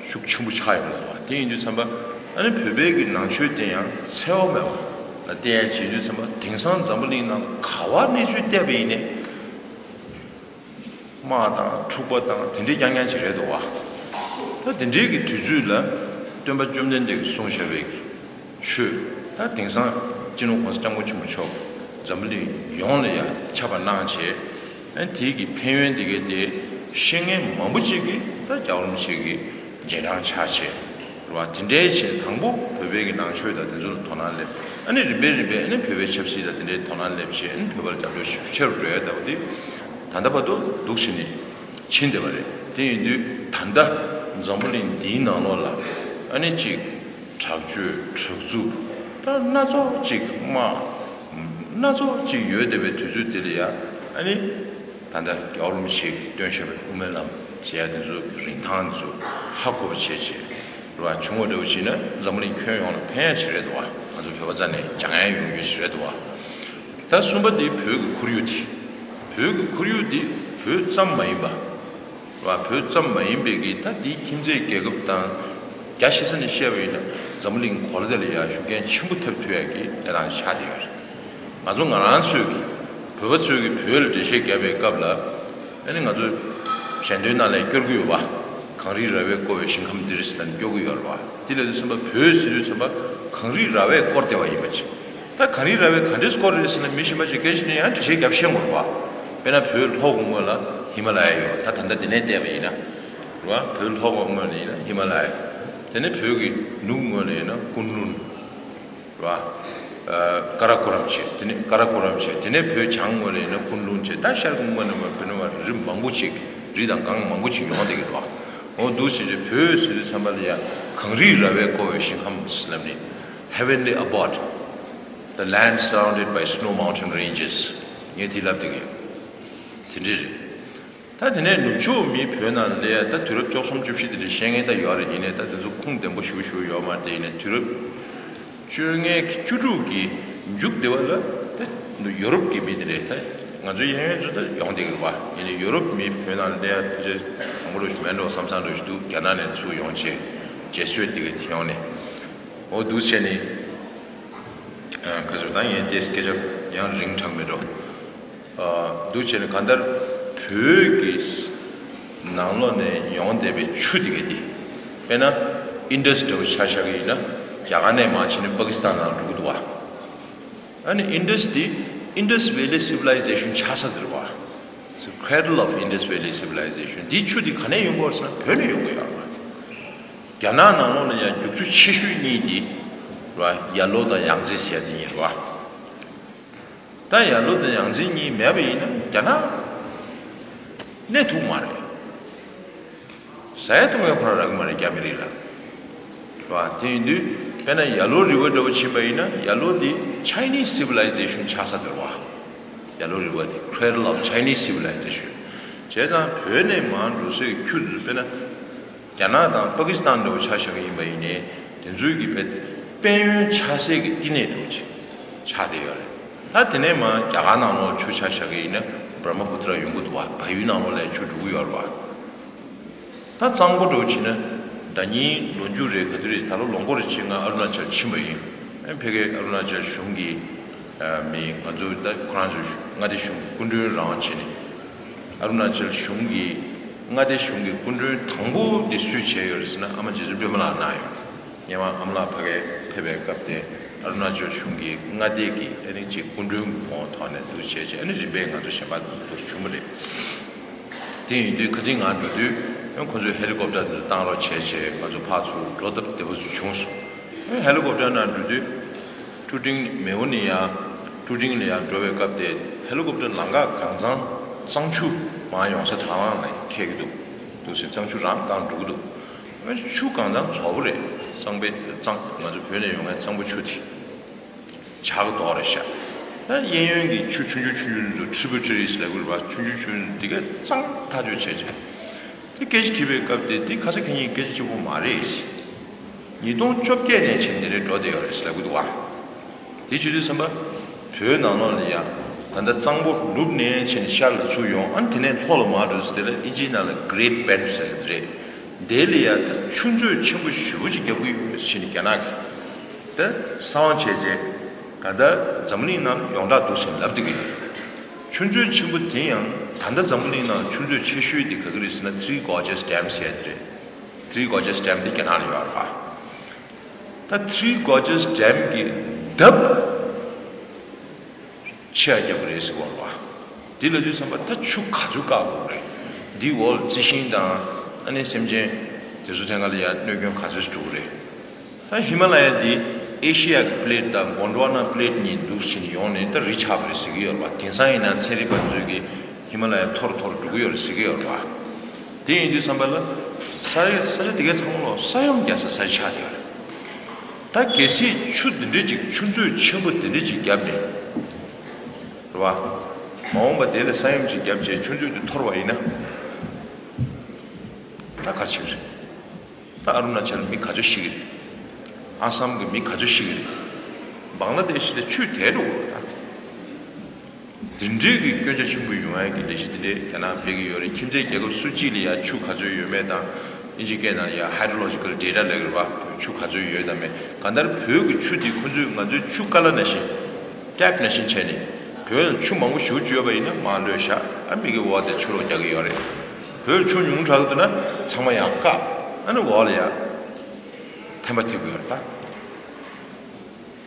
ཤུགས་ཆེན་པོ་ཆགས་ཡོང་གི་འདུག་བ། དེ་ཡིན་དུས་ཙམ་པ་ཨ་ནི་བོད་པའི་གི་ནང་ཆོས་དེ་ཡང་འཚེ་བ་མེད་པ་ལ་བལྟས་ཡ་བྱེད་དུས་ཙམ་པ་དེང་སང་འཛམ་བུ་གླིང་ནང་ག་བ་གནས་ཚུལ་བལྟས་པ་ཡིན་ནའི། དམག་དང་འཁྲུག་པ་དང་དེ་འདྲའི་རྐྱང་རྐྱང་ཅིག་རེད་འདུག་བ། ད་དེ་འདྲའི་གི་དུས་ཚོད་ལ་སྟོན་པ་བཅོམ་ལྡན་འདས་ཀྱིས་གསུངས་བཞག་པའི་གི་ཆོས། ད་དེང་སང་སྤྱི་ནོར་༸གོང་ས་༸སྐྱབས་མགོན་ཆེན་པོ་མཆོག་གིས་འཛམ་བུ་གླིང་ཡོངས་ལ་ཡང་ཁྱབ་པ་གནང་བྱས། ཨ་ནི་དེའི་གི་ཕན་ཡོན་དེ་གའི་དེ་ཤེས་མཁན་མང་པོ་ཅིག་གིས་ད་རྒྱལ་བ་རིན་པོ་ཆེ་གི་རྗེས་འབྲང་ཆགས་བྱས། རེད་བ། དེ་འདྲའི་ཆེད་དང་པོ་བོད་པའི་གི་ནང་ཆོས་དང་དེ་ཚོ་ལ་དོ་སྣང་སླེབས། ཨ་ནི་རིམ་པས་རིམ་པས་ཨ་ནི་བོད་པའི་ཆབ་སྲིད་དང་དེ་འདྲའི་དོ་སྣང་སླེབས་བྱས། ཨ་ནི་བོད་པ་ལ་རྒྱབ་སྐྱོར་ཞེ་པོ་ཆེ་རུ་འགྲོ་ཡ་ལྟ་བུ་དེ་ད་ལྟ་བར་དུ་འདུག་བྱས་ནས་ཕྱིན་བསྡད་པ་རེད། དེ་ཡིན་དུས་ད་ལྟ་འཛམ་བུ་གླིང་འདིའི་ནང་ལོགས་ལ་ཨ་ནི་གཅིག་དྲག་སྤྱོད་དྲག་རྩུབ་ད་སྣ་ཚོགས་གཅིག་དམག་སྣ་ཚོགས་གཅིག་ཡོད་བསྡད་པའི་དུས་ཚོད་དེ་ལ་ཡ་ཨ་ནི། ད་ལྟ་རྒྱལ་བ་རིན་པོ་ཆེ་གིས་སྟོན་བཞག་པའི་དབུ་མའི་ལམ་ཞེས་དེ་ཚོ་གི་རིན་ཐང་དེ་ཚོ་ཧ་གོ་བ་བྱས་བྱས་རེད་བ། བྱུང་བ་འདྲ་བོ་བྱས་ན་འཛམ་བུ་གླིང་ཁྱོན་ཡོངས་ལ་ཕན་ཡ་ཅིག་རེད་འདུག་བ། ང་ཚོ་བོད་པ་རྩ་ནས་སྦྱང་ཡ་ཡོང་རྒྱུ་ཞིག་རེད་འདུག་བ། ད་གསུམ་པ་དེ་བོད་ཀྱི་ཁོར་ཡུག་དེ། བོད་ཀྱི་ཁོར་ཡུག་དེ་བོད་ཙམ་མ་ཡིན་པ་རེད་བ། བོད་ཙམ་མ་ཡིན་པའི་གི་ད་དེའི་ཁྱིམ་མཚེས་རྒྱལ་ཁབ་དང་རྒྱ་ཆེ་ས་ནས་བཤད་པ་ཡིན་ན་འཛམ་བུ་གླིང་གོ་ལ་དེ་ལ་ཡ་ཤུགས་རྐྱེན་ཆེན་པོ་ཐེབས་ཐུབ་ཡ་གི་གནས་སྟངས་ཆགས་བསྡད་ཡོད་རེད། ང་ཚོ་ང་རང་ཚོས་ཀྱི་བོད་པ་ཚོས་ཀྱི་བོད་ལ་འགྲེལ་བཤད་བརྒྱབ་པའི་སྐབས་ལ་ཨ་ནི་ང་ཚོ་ཞལ་འདོན་ནང་ལ་སྐྱོར་གྱི་ཡོད་པ། གངས་རི་ར་བས་བསྐོར་བའི་ཞིང་ཁམས་འདིར་ཟེར་ནས་སྐྱོར་གྱི་ཡོད་རེད་པ། དེ་ལས་དུས་ཙམ་པ་བོད་ཟེར་དུས་ཙམ་པ་གངས་རི་ར་བས་བསྐོར་བསྡད་པ་ཡིན་པ་ཅིག་ད་གངས་རི་ར་བས་ག་འདྲས་བསྐོར་རེད་ཟེར་ན་མི་གཞན་པ་ཅིག་སྐད་ཆ་ནི་ཡང་འགྲེལ་བཤད་བརྒྱབ་ཤེས་དགོས་རེད་པ། དཔེར་ན་བོད་ལྷོ་སྒང་ངོས་ལ་ཧི་མ་ལ་ཡ་ཡོད། ད་ད་ལྟ་འདི་ནས་བལྟས་པ་ཡིན་ན་རེད་པ། བོད་ལྷོ་སྒང་ངོས་ལ་ཡིན་ན་ཧི་མ་ལ་ཡ། དེ་ནས་བོད་ཀྱི་ནུབ་ངོས་ལ་ཡིན་ན་ཀུན་ལུན། རེད་པ། ཀ་ར་ཀོ་རམ་བྱས། དེ་ནས་ཀ་ར་ཀོ་རམ་བྱས། དེ་ནས་བོད་བྱང་ངོས་ལ་ཡིན་ན་ཀུན་ལུན་བྱས། ད་ཤར་གྱི་ངོས་ནས་མར་བོད་ནས་མར་རི་མང་པོ་ཅིག་རི་དང་གངས་མང་པོ་ཅིག་ཡོང་བསྡད་ཀྱི་འདུག་འོ་འདུག་བྱས་བྱས་བོད་ཟེར་དུས་ཙམ་པ་ལ་ཡ་གངས་རིས་ར་བས་བསྐོར་བའི་ཞིང་ཁམས་ལབ་ནས། Heavenly abode, the land surrounded by snow mountain ranges. ངས་དེ་ལབ་བསྡད་ཀྱི་ཡོད། དེ་འདྲ་རེད། ད་དེ་ནས་ནུབ་ཕྱོགས་མི་བོད་ནང་ལ་ད་དུས་རབས་བཅུ་གསུམ་བཅུ་བཞི་དེ་འདྲ་བཤད་མཁན་ད་ཡོད་རེད། ཡིན་ནའི་ད་དེ་ཚོ་ཁུངས་ལྡན་པོ་ཞེ་པོ་ཞེ་པོ་ཡོད་མ་རེད། དེ་ཡིན་ནའི་དུས་རབས་བཅོ་ལྔའི་བཅུ་དྲུག་གི་མཇུག་དེ་བ་ལ་ད་ཡོ་རོབ་ཀྱི་མི་དེ་འདྲ་ད་ང་ཚོའི་གཡས་གཡོན་ཚོ་ད་ཡོང་བསྡད་ཀྱི་རེད་པ། ཡིན་ནའི་ཡོ་རོབ་མི་བོད་ནང་ལ་ད་ཕལ་ཆེར་མང་པོ་འདྲ་ཞིག་མེད་འགྲོ་བསམ་བསམ་འདྲ་ཞིག་འདུག་རྒྱ་ནག་ནས་ཚུར་ཡོང་བྱས་ཇེ་སུ་ཝེད་དེ་ག་ཡོང་ནས། འོ་འདུག་བྱས་ནས། ཁ་ཚུར་ད་ཡིན་ཏེ་སྐད་ཆ་ཡང་རིང་དྲགས་མེད་འགྲོ། འདུག་བྱས་ནས་གང་ལྟར་བོད་ཀྱི་ནང་ལོགས་ནས་ཡོང་བསྡད་པའི་ཆུ་དེ་ག་དེ། དཔེར་ན་ཨིན་ཌས་འདྲ་བོ་ཆ་བཞག་གི་ཡིན་ན་རྒྱ་གར་ནས་མར་ཕྱིན་ནས་པ་ཀི་སི་ཐན་ནང་འགྲོ་གི་འདུག་བ། ཨ་ནི་ཨིན་ཌས་དེ། Indus Valley Civilization ཆགས་ས་དེ་རེད་བ། The cradle of Indus Valley Civilization. འདི་ཆུ་འདི་ག་ནས་ཡོང་གི་ཡོད་ཟེར་ན་བོད་ནས་ཡོང་གི་ཡོད་རེད་བ། རྒྱ་ནག་ནང་ལོགས་ལ་ཡང་རྒྱུག་ཆུ་ཆེ་ཤོས་གཉིས་འདི་རེད་བ། ཡར་ལོ་དང་ཡང་རྩེ་ཟེར་ཡ་དེ་གཉིས་རེད་བ། ད་ཡར་ལོ་དང་ཡང་རྩེ་གཉིས་མེད་པ་ཡིན་ན་རྒྱ་ནག་གནས་ཐུབ་མ་རེད། ཟ་ཡ་བཏུང་ཡ་ཁོ་རང་རག་གི་མ་རེད་རྒྱ་མི་རིགས་ལ། རེད་བ། དེ་ཡིན་དུས་དཔེར་ན་ཡར་ལོ་རི་བོ་འདྲ་བོ་ཕྱིན་པ་ཡིན་ན་ཡར་ལོ་འདི་Chinese civilization ཆགས་ས་དེ་རེད་བ། ཡར་ལོ་རི་བོ་འདི་cradle of Chinese civilization། བྱས་ཙང་བོད་ནས་མར་འགྲོ་སའི་ཆུ་འདི་དཔེར་ན། རྒྱ་ནག་དང་པ་ཀི་སི་ཐན་འདྲ་བོ་ཆ་བཞག་གི་ཡིན་པ་ཡིན་ནའི་དེ་ཚོའི་གི་དཔལ་ཡོན་ཆགས་སའི་གི་བསྟི་གནས་འདྲ་བོ་ཅིག་ཆགས་བསྡད་ཡོད་རེད། ད་དེ་ནས་མར་རྒྱ་གར་ནང་ལོགས་ཆུ་ཆ་བཞག་གི་ཡིན་ན་བྷར་མ་པུ་ཏྲ་ཡོང་གི་འདུག་བ། བལ་ཡུལ་ནང་ལོགས་ལ་ཆུ་འགྲོ་གི་ཡོད་རེད་བ། ད་གཙང་པོ་འདྲ་བོ་བྱས་ན་ཟླ་ཉིན་ལོ་མཇུག་རེད་ག་དུས་རེད། ད་ལོ་ལོ་འཁོར་རེ་ཅིག་ང་ཨ་རུ་ན་ཅལ་ཕྱིན་པ་ཡིན། ཨ་ཕ་གིའི་ཨ་རུ་ན་ཅལ་གཞུང་གི་མི་ང་ཚོ་ད་ཁོ་རང་ཚོའི་མངའ་སྡེ་གཞུང་གི་སྐུ་མགྲོན་རང་བྱས་ནས། ཨ་རུ་ན་ཅལ་གཞུང་གི་མངའ་སྡེ་གཞུང་གི་སྐུ་མགྲོན་དང་པོ་འདི་སུས་བྱས་ཡོད་རེད་ཟེར་ན་ཨ་མ་རྗེ་བཙུན་པད་མ་ལགས་གནང་ཡོད། ཉེ་བར་ཨ་མ་ལགས་ཕ་གིར་ཕེབས་པའི་སྐབས་དེ་ཨ་རུ་ན་ཅལ་གཞུང་གི་མངའ་སྡེ་གི་ཨ་ནི་ཅིག་སྐུ་མགྲོན་གྱི་ངོ་བོ་ཐོག་ནས་འདུག་བྱས་བྱས། ཨ་ནི་རིམ་པས་ང་ཚོ་གཞན་པ་འདུག་བྱུང་བ་རེད། དེ་ཡིན་དུས་ཁ་སང་ང་འགྲོ་དུས་ཨ་ཁོ་ཚོས་ཧེ་ལི་ཀོབ་ཊར་འདི་བཏང་རོགས་བྱས་བྱས་ང་ཚོ་ཕར་ཚུར་འགྲོ་སྟབས་བདེ་པོ་ཞིག་བྱུང་སོང་། ཨ་ཧེ་ལི་ཀོབ་ཊར་ནང་འགྲོ་དུས་ཀྲུ་ཀྲིང་མེའོ་ནས་ཡང་ཀྲུ་ཀྲིང་ལ་ཡང་འགྲོ་བའི་སྐབས་དེ་ཧེ་ལི་ཀོབ་ཊར་ལམ་ཁ་གང་ཚང་གཙང་ཆུ་མར་ཡོང་ས་དང་ལ་འཁེལ་གྱི་འདུག་འདུག་ཟེར། གཙང་ཆུ་རང་བཏང་འགྲོ་གི་འདུག་ཆུ་གང་ཚང་ཚ་པོ་རེད། གཙང་པོ་གཙང་། ང་ཚོ་བོད་ནས་ཡོང་མཁན་གཙང་པོ་ཆུ་དེ་ཇག་རྡོ་རེད་ཤག་ད་གཡས་གཡོན་གྱི་ཆུ་ཆུང་ཆུང་ཆུང་ཆུང་དུ་ཊི་རི་བུ་ཊ་རི་ཟེར་ལབ་ཀྱི་རེད་པ། ཆུང་ཆུང་ཆུང་ཆུང་འདི་ག་གཙང་ཐག་ཆོད་བྱས་བྱས། དེ་སྐད་ཆ་དྲིས་པའི་སྐབས་དེ་འདི་ཁ་ས་ཁ་ཉིན་སྐད་ཆ་གཅིག་པོ་མ་རེད། ཉིས་སྟོང་བཅོ་བརྒྱད་ནས་བྱས་འདི་རེད་འགྲོ་བསྡད་ཡོད་རེད་ཟེར་ལབ་ཀྱི་འདུག་བ། དེ་བྱེད་དུས་ཙམ་པ། བོད་ནང་ལོགས་ལ་ཡང་ད་ལྟ་གཙང་པོ་ནུབ་ནས་ཕྱིན་ཤར་ལ་ཚུར་ཡོང་། ཨ་ནི་དེ་ནས་ལྷོ་ལ་མར་འགྲོ་ཟེར། དེ་ལ་ཨིན་ཇིའི་ནང་ལ་གྷི་རེ་ཊི་བེན་ཌི་ཟེར་ཟེར་རེད། དེ་ལ་ཡང་ད་ཆུ་མཛོད་ཆེན་པོ་ཞེ་པོ་ཅིག་བརྒྱབ་ཀྱི་ཡོད་ཟེར་ནས་རྒྱ་ནག་གིས་ད་གསང་བ་བྱས་རྗེས་ག་ད་འཛམ་བུ་གླིང་ནང་ཡོངས་གྲགས་འདུག་ཟེར་ལབ་བསྡད་ཀྱི་ཡོད། ཆུ་མཛོད་ཆེན་པོ་དེ་ཡང་ད་ལྟ་འཛམ་བུ་གླིང་ནང་ཆུ་མཛོད་ཆེ་ཤོས་དེ་ག་གི་རེད་ཟེར་ན། Three Gorges Dam ཟེར་ཡ་དེ་རེད། Three Gorges Dam དེ་རྒྱ་ནག་ལ་ཡོད་རེད་པ། ད་Three Gorges Dam གི་ལྡབ་ཆེ་ཡ་རྒྱབ་ཀྱི་རེད་ཟེར་བ་རེད་པ། དེ་ལབ་དུས་ཙམ་པ་ད་ཆུ་ག་ཚོད་བཀག་དགོས་རེད། འདི་འོག་ལ་རྩི་ཤིང་དང་ཨ་ནི་སེམས་ཅན་དེ་ཚོ་ཐད་ཀར་ལ་ཡ་གནོད་སྐྱོན་ག་ཚོད་ཅིག་འགྲོ་གི་རེད། ད་ཧི་མ་ལ་ཡ་འདི་ཨེ་ཤི་ཡ་གི་པི་ལེ་ཊི་དང་གོན་ཌི་ཝ་ན་པི་ལེ་ཊི་གཉིས་འདུག་བྱས་ནས་ཡོང་ནས་ད་རི་ཆགས་པ་རེད་ཟེར་གྱི་ཡོད་རེད་པ། དེང་སང་ཡིན་ན་ཚན་རིག་པ་ཚོས་ཀྱིས་ཧི་མ་ལ་ཡ་མཐོ་རུ་མཐོ་རུ་འགྲོ་གི་ཡོད་རེད་ཟེར་གྱི་ཡོད་རེད་པ། དེ་ཡིན་དུས་ཙམ་པ་ལ་ས་ས་ཆ་དེ་གའི་ཚང་མ་ལོ་ས་ཡོམ་རྒྱག་ས་ས་ཆ་ཆགས་བསྡད་ཡོད་རེད། ད་གལ་སྲིད་ཆུ་འདི་འདྲ་ཅིག་ཆུ་མཛོད་ཆེན་པོ་འདི་འདྲ་ཅིག་བརྒྱབ་ནས་རེད་པ། མ་འོངས་པ་དེ་ལ་ས་ཡོམ་ཅིག་བརྒྱབ་བྱས་ཆུ་མཛོད་དེ་འཐོར་བ་ཡིན་ན་ད་ག་རེ་བྱེད་ཀྱི་རེད། ད་ཨ་རུ་ན་ཅལ་མི་ག་ཚོད་ཤི་གི་རེད། ཨ་སམ་གི་མི་ག་ཚོད་ཤི་གི་རེད། བང་ལ་དེ་ཤི་ལ་ཆུ་དེ་འགྲོ་གི་རེད་ད། དེ་འདྲའི་གི་སྐྱོན་ཆ་ཆེན་པོ་ཡོང་ཡ་གི་ལས་གཞི་དེ་འདྲའི་རྒྱ་ནག་སྤེལ་གི་ཡོད་རེད། ཁྱིམ་མཚེས་རྒྱལ་ཁབ་སུ་གཅིག་ལ་ཡ་ཆུ་ག་ཚོད་ཡོད་མེད་དང་། ཨིན་ཇི་སྐད་ནང་ཡ་ཧའི་ཌྲོ་ལོ་ཇི་ཀལ་ཌེ་ཊ་ལབ་ཀྱི་རེད་པ། ཆུ་ག་ཚོད་ཡོད་དང་མེད། གང་ལྟར་བོད་ཀྱི་ཆུ་དེ་ཁོ་ཚོས་ང་ཚོའི་ཆུ་ཀ་ལ་ནང་བཞིན། ཊེབ་ནང་བཞིན་བྱས་ནས་བོད་ལ་ཆུ་མང་པོ་ཞེ་པོ་ཅིག་ཡོད་པ་ཡིན་ན་མར་གློད་བཞག་ཨ་མི་གི་འོག་དེ་ཆུ་ལོག་རྒྱག་གི་ཡོད་རེད། བོད་ཆུ་ཉུང་དྲགས་འདུག་ན་ཚང་མ་ཡར་བཀག་ཨ་ནི་འོག་ལ་ཡ་ཐན་པ་ཐེབས་ཀྱི་ཡོད་རེད་ད།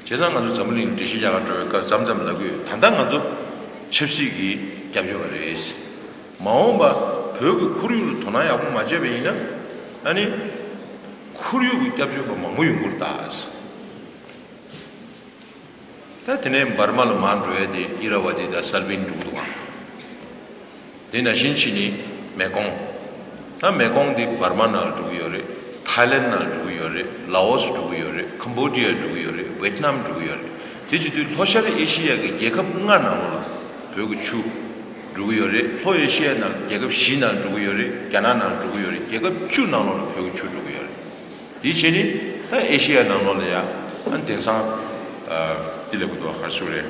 བྱས་ཙང་ང་ཚོ་འཛམ་བུ་གླིང་འགྲེལ་བཤད་རྒྱག་གར་འགྲོ་བའི་སྐབས་མཚམས་མཚམས་ལབ་ཀྱི་ཡོད། ད་ལྟ་ང་ཚོ་ཆབ་སྲིད་ཀྱི་སྐྱབས་བཅོལ་བ་རེད། མ་འོངས་པ་བོད་ཀྱི་ཁོར་ཡུག་ལ་དོ་སྣང་ཡག་པོ་མ་བྱས་པ་ཡིན་ན་ཨ་ནི་ཁོར་ཡུག་གི་སྐྱབས་བཅོལ་བ་མང་པོ་ཡོང་གི་རེད་ད། ད་དེ་ནས་འབར་མ་ལ་མར་འགྲོ་ཡ་དེ་ཨི་ར་ཝ་ཏི་དང་སལ་བིན་འགྲོ་གི་འདུག་ག་དེ་ནང་བཞིན་བྱས་ནས་མེ་ཀོང་། ད་མེ་ཀོང་འདི་འབར་མ་ནང་ལ་འགྲོ་གི་ཡོད་རེད། ཐའི་ལེན་ནང་ལ་འགྲོ་གི་ཡོད་རེད། ལ་ཨོ་སི་འགྲོ་གི་ཡོད་རེད། ཁམ་བྷོ་ཌི་ཡ་འགྲོ་གི་ཡོད་རེད། ཝེ་ཏི་ནམ་འགྲོ་གི་ཡོད་རེད། དེ་བྱེད་དུས་ལྷོ་ཤར་ཨེ་ཤི་ཡ་གི་རྒྱལ་ཁབ་ལྔ་ནང་ལོགས་ལ་བོད་ཀྱི་ཆུ་འགྲོ་གི་ཡོད་རེད། ལྷོ་ཨེ་ཤི་ཡ་ནང་རྒྱལ་ཁབ་བཞི་ནང་འགྲོ་གི་ཡོད་རེད། རྒྱ་ནག་ནང་འགྲོ་གི་ཡོད་རེད། རྒྱལ་ཁབ་བཅུ་ནང་ལོགས་ལ་བོད་ཀྱི་ཆུ་འགྲོ་གི་ཡོད་རེད། དེ་བྱས་ནས་ད་ཨེ་ཤི་ཡ་ནང་ལོགས་ལ་ཡ་ཨ་དེང་སང་ཨ་དེ་ལབ་གི་འདུག་ག་ག་རེ་ཟེར་དགོས་རེད།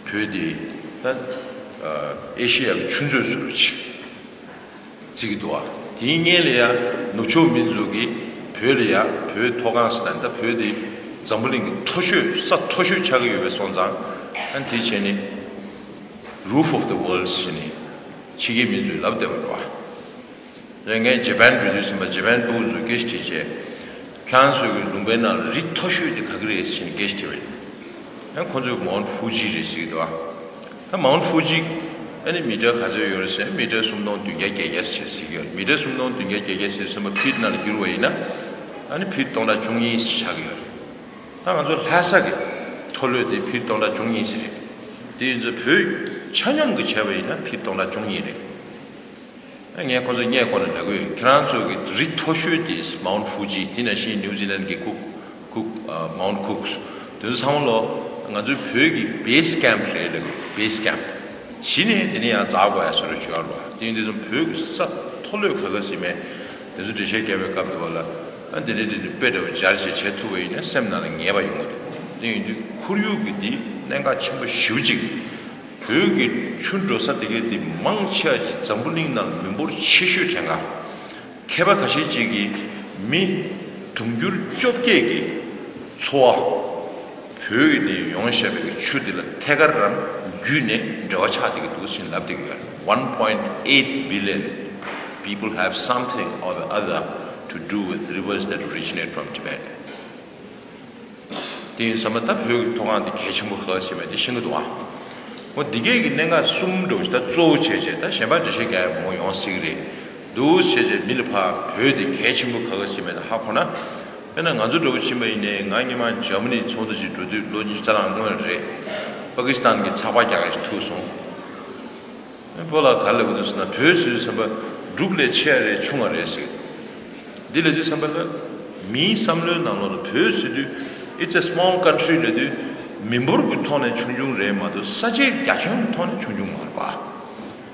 བོད་དེ་ད་ཨ་ཨེ་ཤི་ཡ་གི་ཆུ་མཛོད་ཟེར་རོ་ཅིག་བརྩི་གི་འདུག་ག་དེའི་སྔོན་ལ་ཡ་ནུབ་ཕྱོགས་མི་ཚོ་གིས་བོད་ལ་ཡ་བོད་མཐོ་སྒང་ཟེར་ད་ད་བོད་དེ་འཛམ་བུ་གླིང་གི་མཐོ་ཤོས་ས་མཐོ་ཤོས་ཆགས་ཀྱི་ཡོད་པའི་སོང་ཙང་ཨ་དེ་བྱས་ནས་Roof of the World ཟེར་ནས་ཕྱི་རྒྱལ་མི་ཚོས་ལབ་བསྡད་པ་རེད་པ། ལས་འགན་ཇེ་པན་འགྲོ་དུས་ཟིན་པ་ཇེ་པན་ཕྲུ་གུ་ཚོས་སྐད་ཆ་དྲིས་བྱས། ཁྱེད་རང་ཚོའི་གི་ལུང་པའི་ནང་ལ་རི་མཐོ་ཤོས་དེ་ག་གི་རེད་ཟེར་ནས་སྐད་ཆ་དྲིས་པ་ཡིན། ཡང་ཁོ་ཚོས་མའོན་ཕུ་ཇི་རེད་ཟེར་གི་འདུག་ཨ། ད་མའོན་ཕུ་ཇི་ཨ་ནི་མི་ཊར་ག་ཚོད་ཡོད་རེད་ཟེར་མི་ཊར་སུམ་སྟོང་བདུན་བརྒྱ་བརྒྱད་བརྒྱ་ཟེར་ཟེར་གི་ཡོད་རེད། མི་ཊར་སུམ་སྟོང་བདུན་བརྒྱ་བརྒྱད་བརྒྱ་ཟེར་ཟིན་པ་ཕིཊ་ནང་ལ་བསྒྱུར་བ་ཡིན་ན་ཨ་ནི་ཕིཊ་སྟོང་ཕྲག་བཅུ་གཉིས་ཆགས་ཀྱི་ཡོད་རེད། ད་ང་ཚོ་ལྷ་ས་གི་མཐོ་ལོས་དེ་ཕིཊ་སྟོང་ཕྲག་བཅུ་གཉིས་ཟེར་རེད། དེ་ཡིན་ཚེ་བོད་ཆ་སྙོམས་ཀྱི་བྱས་པ་ཡིན་ན་ཕིཊ་སྟོང་ཕྲག་བཅུ་གཉིས་རེད། ངས་ཁོ་ཚོ་སྔས་མགོ་ནས་ལབ་ཀྱི་ཡོད། ཁྱེད་རང་ཚོ་གི་རི་མཐོ་ཤོས་དེ་མའོན་ཕུ་ཇི། དེ་ནང་བཞིན་ནིའུ་ཛི་ལན་གྱི་ཀུག་ཀུག་ཨ་མའོན་ཀུག་དེ་ཚོ་ཚང་མ་ལོ་ང་ཚོའི་བོད་ཀྱི་བེ་སི་ཀེམ་རེད་ལབ་ཀྱི་ཡོད། བེ་སི་ཀེམ་གཞི་ནས་དེ་ནས་ཡང་འཛེག་དགོས་ཡ་བཟོ་འདྲ་བྱུང་ཡོད་རེད་པ། དེ་ཡིན་དུས་ཙམ་བོད་ཀྱི་ས་མཐོ་ལོས་ག་ག་ཟིན་མེད། དེ་ཚོ་འགྲེལ་བཤད་རྒྱབ་པའི་སྐབས་དེ་བ་ལ་ཨ་འདི་འདྲ་འདི་འདྲ་དཔེ་འདྲ་བོ་སྦྱར་བྱས་བྱེད་ཐུབ་པ་ཡིན་ན་སེམས་ནང་ལ་ངེས་པ་ཡོང་གི་འདུག་དེ་ཡིན་དུས་ཁོར་ཡུག་གི་འདི་གནད་འགག་ཆེན་པོ་ཞེ་པོ་ཅིག་བོད་ཀྱི་ཆུ་འགྲོ་ས་དེ་གའི་དེ་མང་ཆེ་བ་ཅིག་འཛམ་བུ་གླིང་ནང་མི་འབོར་ཆེ་ཤོས་གྲས་འགའ། མཁས་པ་ཁ་ཤས་ཅིག་གིས་མི་དུང་ཕྱུར་བཅོ་བརྒྱད་ཀྱི་འཚོ་བ་བོད་ནས་ཡོང་བཞག་པའི་ཆུ་དེ་ལ་ཐད་ཀར་རམ་བརྒྱུད་ནས་འབྲེལ་བ་ཆགས་བསྡད་ཀྱི་འདུག་ཟེར་ལབ་བསྡད་ཀྱི་ཡོད་རེད། One point eight billion people have something or the other to do with rivers that originate from Tibet. དེ་ཡིན་ཙང་ད་བོད་ཀྱི་མཐོ་སྒང་དེ་གལ་ཆེན་པོ་ག་ཚོད་ཡིན་མིན་དེ་ཤེས་ཀྱི་འདུག་ཨ། འོ་འདི་གས་ཀྱི་གནད་འགག་གསུམ་འདྲ་བོ་ཞིག་ད་གཙོ་བོ་བྱས་བྱས་ད་གཞན་པ་འགྲེལ་བཤད་རྒྱག་ཡག་མང་པོ་ཡོང་སྲིད་ཀྱི་རེད། འདུག་བྱས་བྱས་མི་ལ་ཕར་བོད་དེ་གལ་ཆེན་པོ་ག་ཚོད་ཡིན་མིན་དེ་ཧ་གོ་ན། དཔེར་ན་ང་ཚོ་འདྲ་བོ་ཕྱིན་པ་ཡིན་ནའི་ང་སྔོན་མ་འཇར་མ་ནི་ཚོགས་འདུ་ཞིག་འགྲོ་དུས་ལོ་ཉི་ཤུ་རྩ་གྲངས་སྔོན་རེད། པ་ཀི་སི་ཐན་གྱི་ཚགས་པར་རྒྱག་མཁན་ཞིག་ཐུག་སོང་། ཨེ་སྤོ་ལགས་ག་རེ་ལབ་ཀྱི་འདུག་ཟེར་ན་བོད་ཟེར་དུས་ཙམ་པ་འབྲུག་ལས་ཆེ་བ་རེད་ཆུང་བ་རེད་ཟེར། འདི་ལབ་དུས་ཙམ་པ་ལ་མིའི་བསམ་བློའི་ནང་ལོགས་ལ་བོད་ཟེར་དུས་it's a small country ལབ་དུས་མི་འབོར་གྱི་ཐོག་ནས་ཆུང་ཆུང་རེད་མ་གཏོགས་ས་ཆའི་རྒྱ་ཁྱོན་གྱི་ཐོག་ནས་ཆུང་ཆུང་མ་རེད་པ།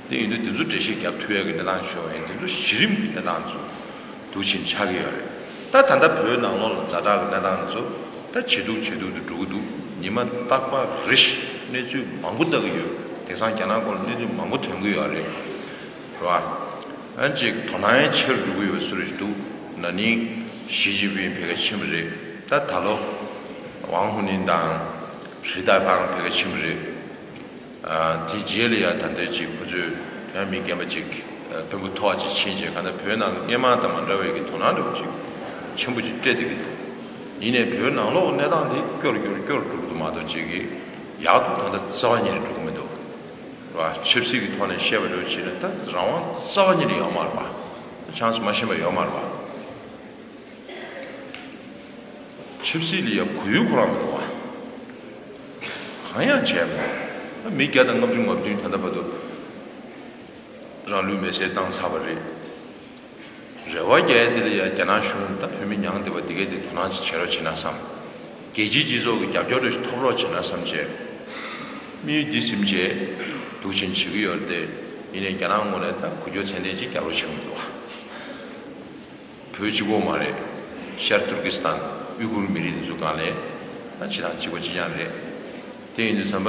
དེ་ཡིན་དུས་དེ་ཚོ་འགྲེལ་བཤད་རྒྱབ་ཐུབ་ཡག་གི་གནས་སྟངས་ཤོར་བ་ཡིན། དེ་ཚོ་གཞི་རིམ་གྱི་གནས་སྟངས་ཚོ་འདུག་བཞིན་ཆགས་ཀྱི་ཡོད་རེད། ད་ད་ལྟ་བོད་ནང་ལོགས་ལ་ཛ་དྲག་གི་གནས་སྟངས་ཚོ་ད་ཇེ་སྡུག་ཇེ་སྡུག་ཏུ་འགྲོ་གི་འདུག་ཉི་མ་རྟག་པར་རེ་བཞིན་གནས་ཚུལ་མང་པོ་ལྟ་གི་ཡོད། དེང་སང་རྒྱ་ནག་སྐོར་ལ་གནས་ཚུལ་མང་པོ་ཐོན་གི་ཡོད་རེད། རེད་བ། ཨ་ནི་ཅིག་དོ་སྣང་ཡང་ཆེ་རུ་འགྲོ་གི་ཡོད་པའི་བཟོ་འདྲ་ཞིག་འདུག་ན་ནིང་ཞི་ཅིན་ཕིང་བོད་ཁ་ཕྱིན་པ་རེད། ད་ད་ལོ་ཝང་ཧུ་ནིང་དང་རི་ཏཱ་ཕང་བོད་ཁ་ཕྱིན་པ་རེད། ཨ་དེ་རྗེས་ལ་ཡང་ད་ལྟའི་ཅིག་ཁོ་ཚོས་ཡང་མི་རྒན་པ་ཅིག་ཨ་དཔོན་པོ་མཐོ་བ་ཅིག་ཕྱིན་རྗེས་གང་ལྟར་བོད་ནང་ལ་སྔོན་མ་དང་མ་འདྲ་བའི་གི་དོ་སྣང་འདྲ་བོ་ཅིག་ཆེན་པོ་ཅིག་སྤྲད་བསྡད་ཀྱི་འདུག་ཡིན་ནའི་བོད་ནང་ལོགས་གནས་སྟངས་དེ་སྐྱོ་རུ་སྐྱོ་རུ་སྐྱོ་རུ་འགྲོ་གི་འདུག་མ་གཏོགས་ཅིག་གི་ཡག་ཏུ་ད་ལྟ་རྩ་བ་ཉིད་ནས་འགྲོ་གི་མི་འདུག་རེད་བ། ཆབ་སྲིད་ཀྱི་ཐོག་ནས་བཤད་པ་འདྲ་བོ་བྱས་ན་ད་རང་དབང་རྩ་བ་ཉིད་ནས་ཡོད་མ་རེད་བ། ཆང་སུ་མ་ཤེས་པ་ཡོད་མ་རེད་བ། ཆབ་སྲིད་ལ་ཡ་གོ་ཡུལ་ཁོ་རང་མི་འདུག་བ། གང་ཡང་བྱས་མི་འདུག་མི་བརྒྱ་དང་ལྔ་བཅུ་ང་བདུན་ད་ལྟ་བར་དུ་རང་ལུས་མེར་སྲེག་བཏང་ཚར་བ་རེད། རེ་བ་རྒྱག་ཡ་དེ་ལ་ཡ་རྒྱ་ནག་གཞུང་ད་བོད་མི་མྱངས་བསྡད་པ་འདི་གས་དེ་དོ་སྣང་ཅིག་བྱེད་རོགས་བྱེད་ན་བསམ། རྒྱལ་སྤྱིའི་སྤྱི་ཚོགས་ཀྱི་རྒྱབ་སྐྱོར་དེ་ཞིག་ཐོབ་རོགས་བྱེད་ན་བསམ་བྱས། དམིགས་ཡུལ་འདི་ཟིན་བྱས། འདུག་བཞིན་བྱེད་ཀྱི་ཡོད་རེད་དེ། ཡིན་ནའི་རྒྱ་ནག་ངོས་ནས་ད་འགུལ་སྐྱོད་ཚད་ལྡན་ཅིག་རྒྱག་རོགས་བྱེད་ཀྱི་མི་འདུག་བ། བོད་གཅིག་པོ་མ་རེད། ཤར་ཏུར་ཀི་སི་ཐན་ཨུ་གུར་མི་རིགས་འདི་ཚོ་སྒང་ལ་ད་བྱེད་སྟངས་གཅིག་པ་གཅིག་རྐྱང་རེད། དེ་ཡིན་དུས་ཙམ་པ་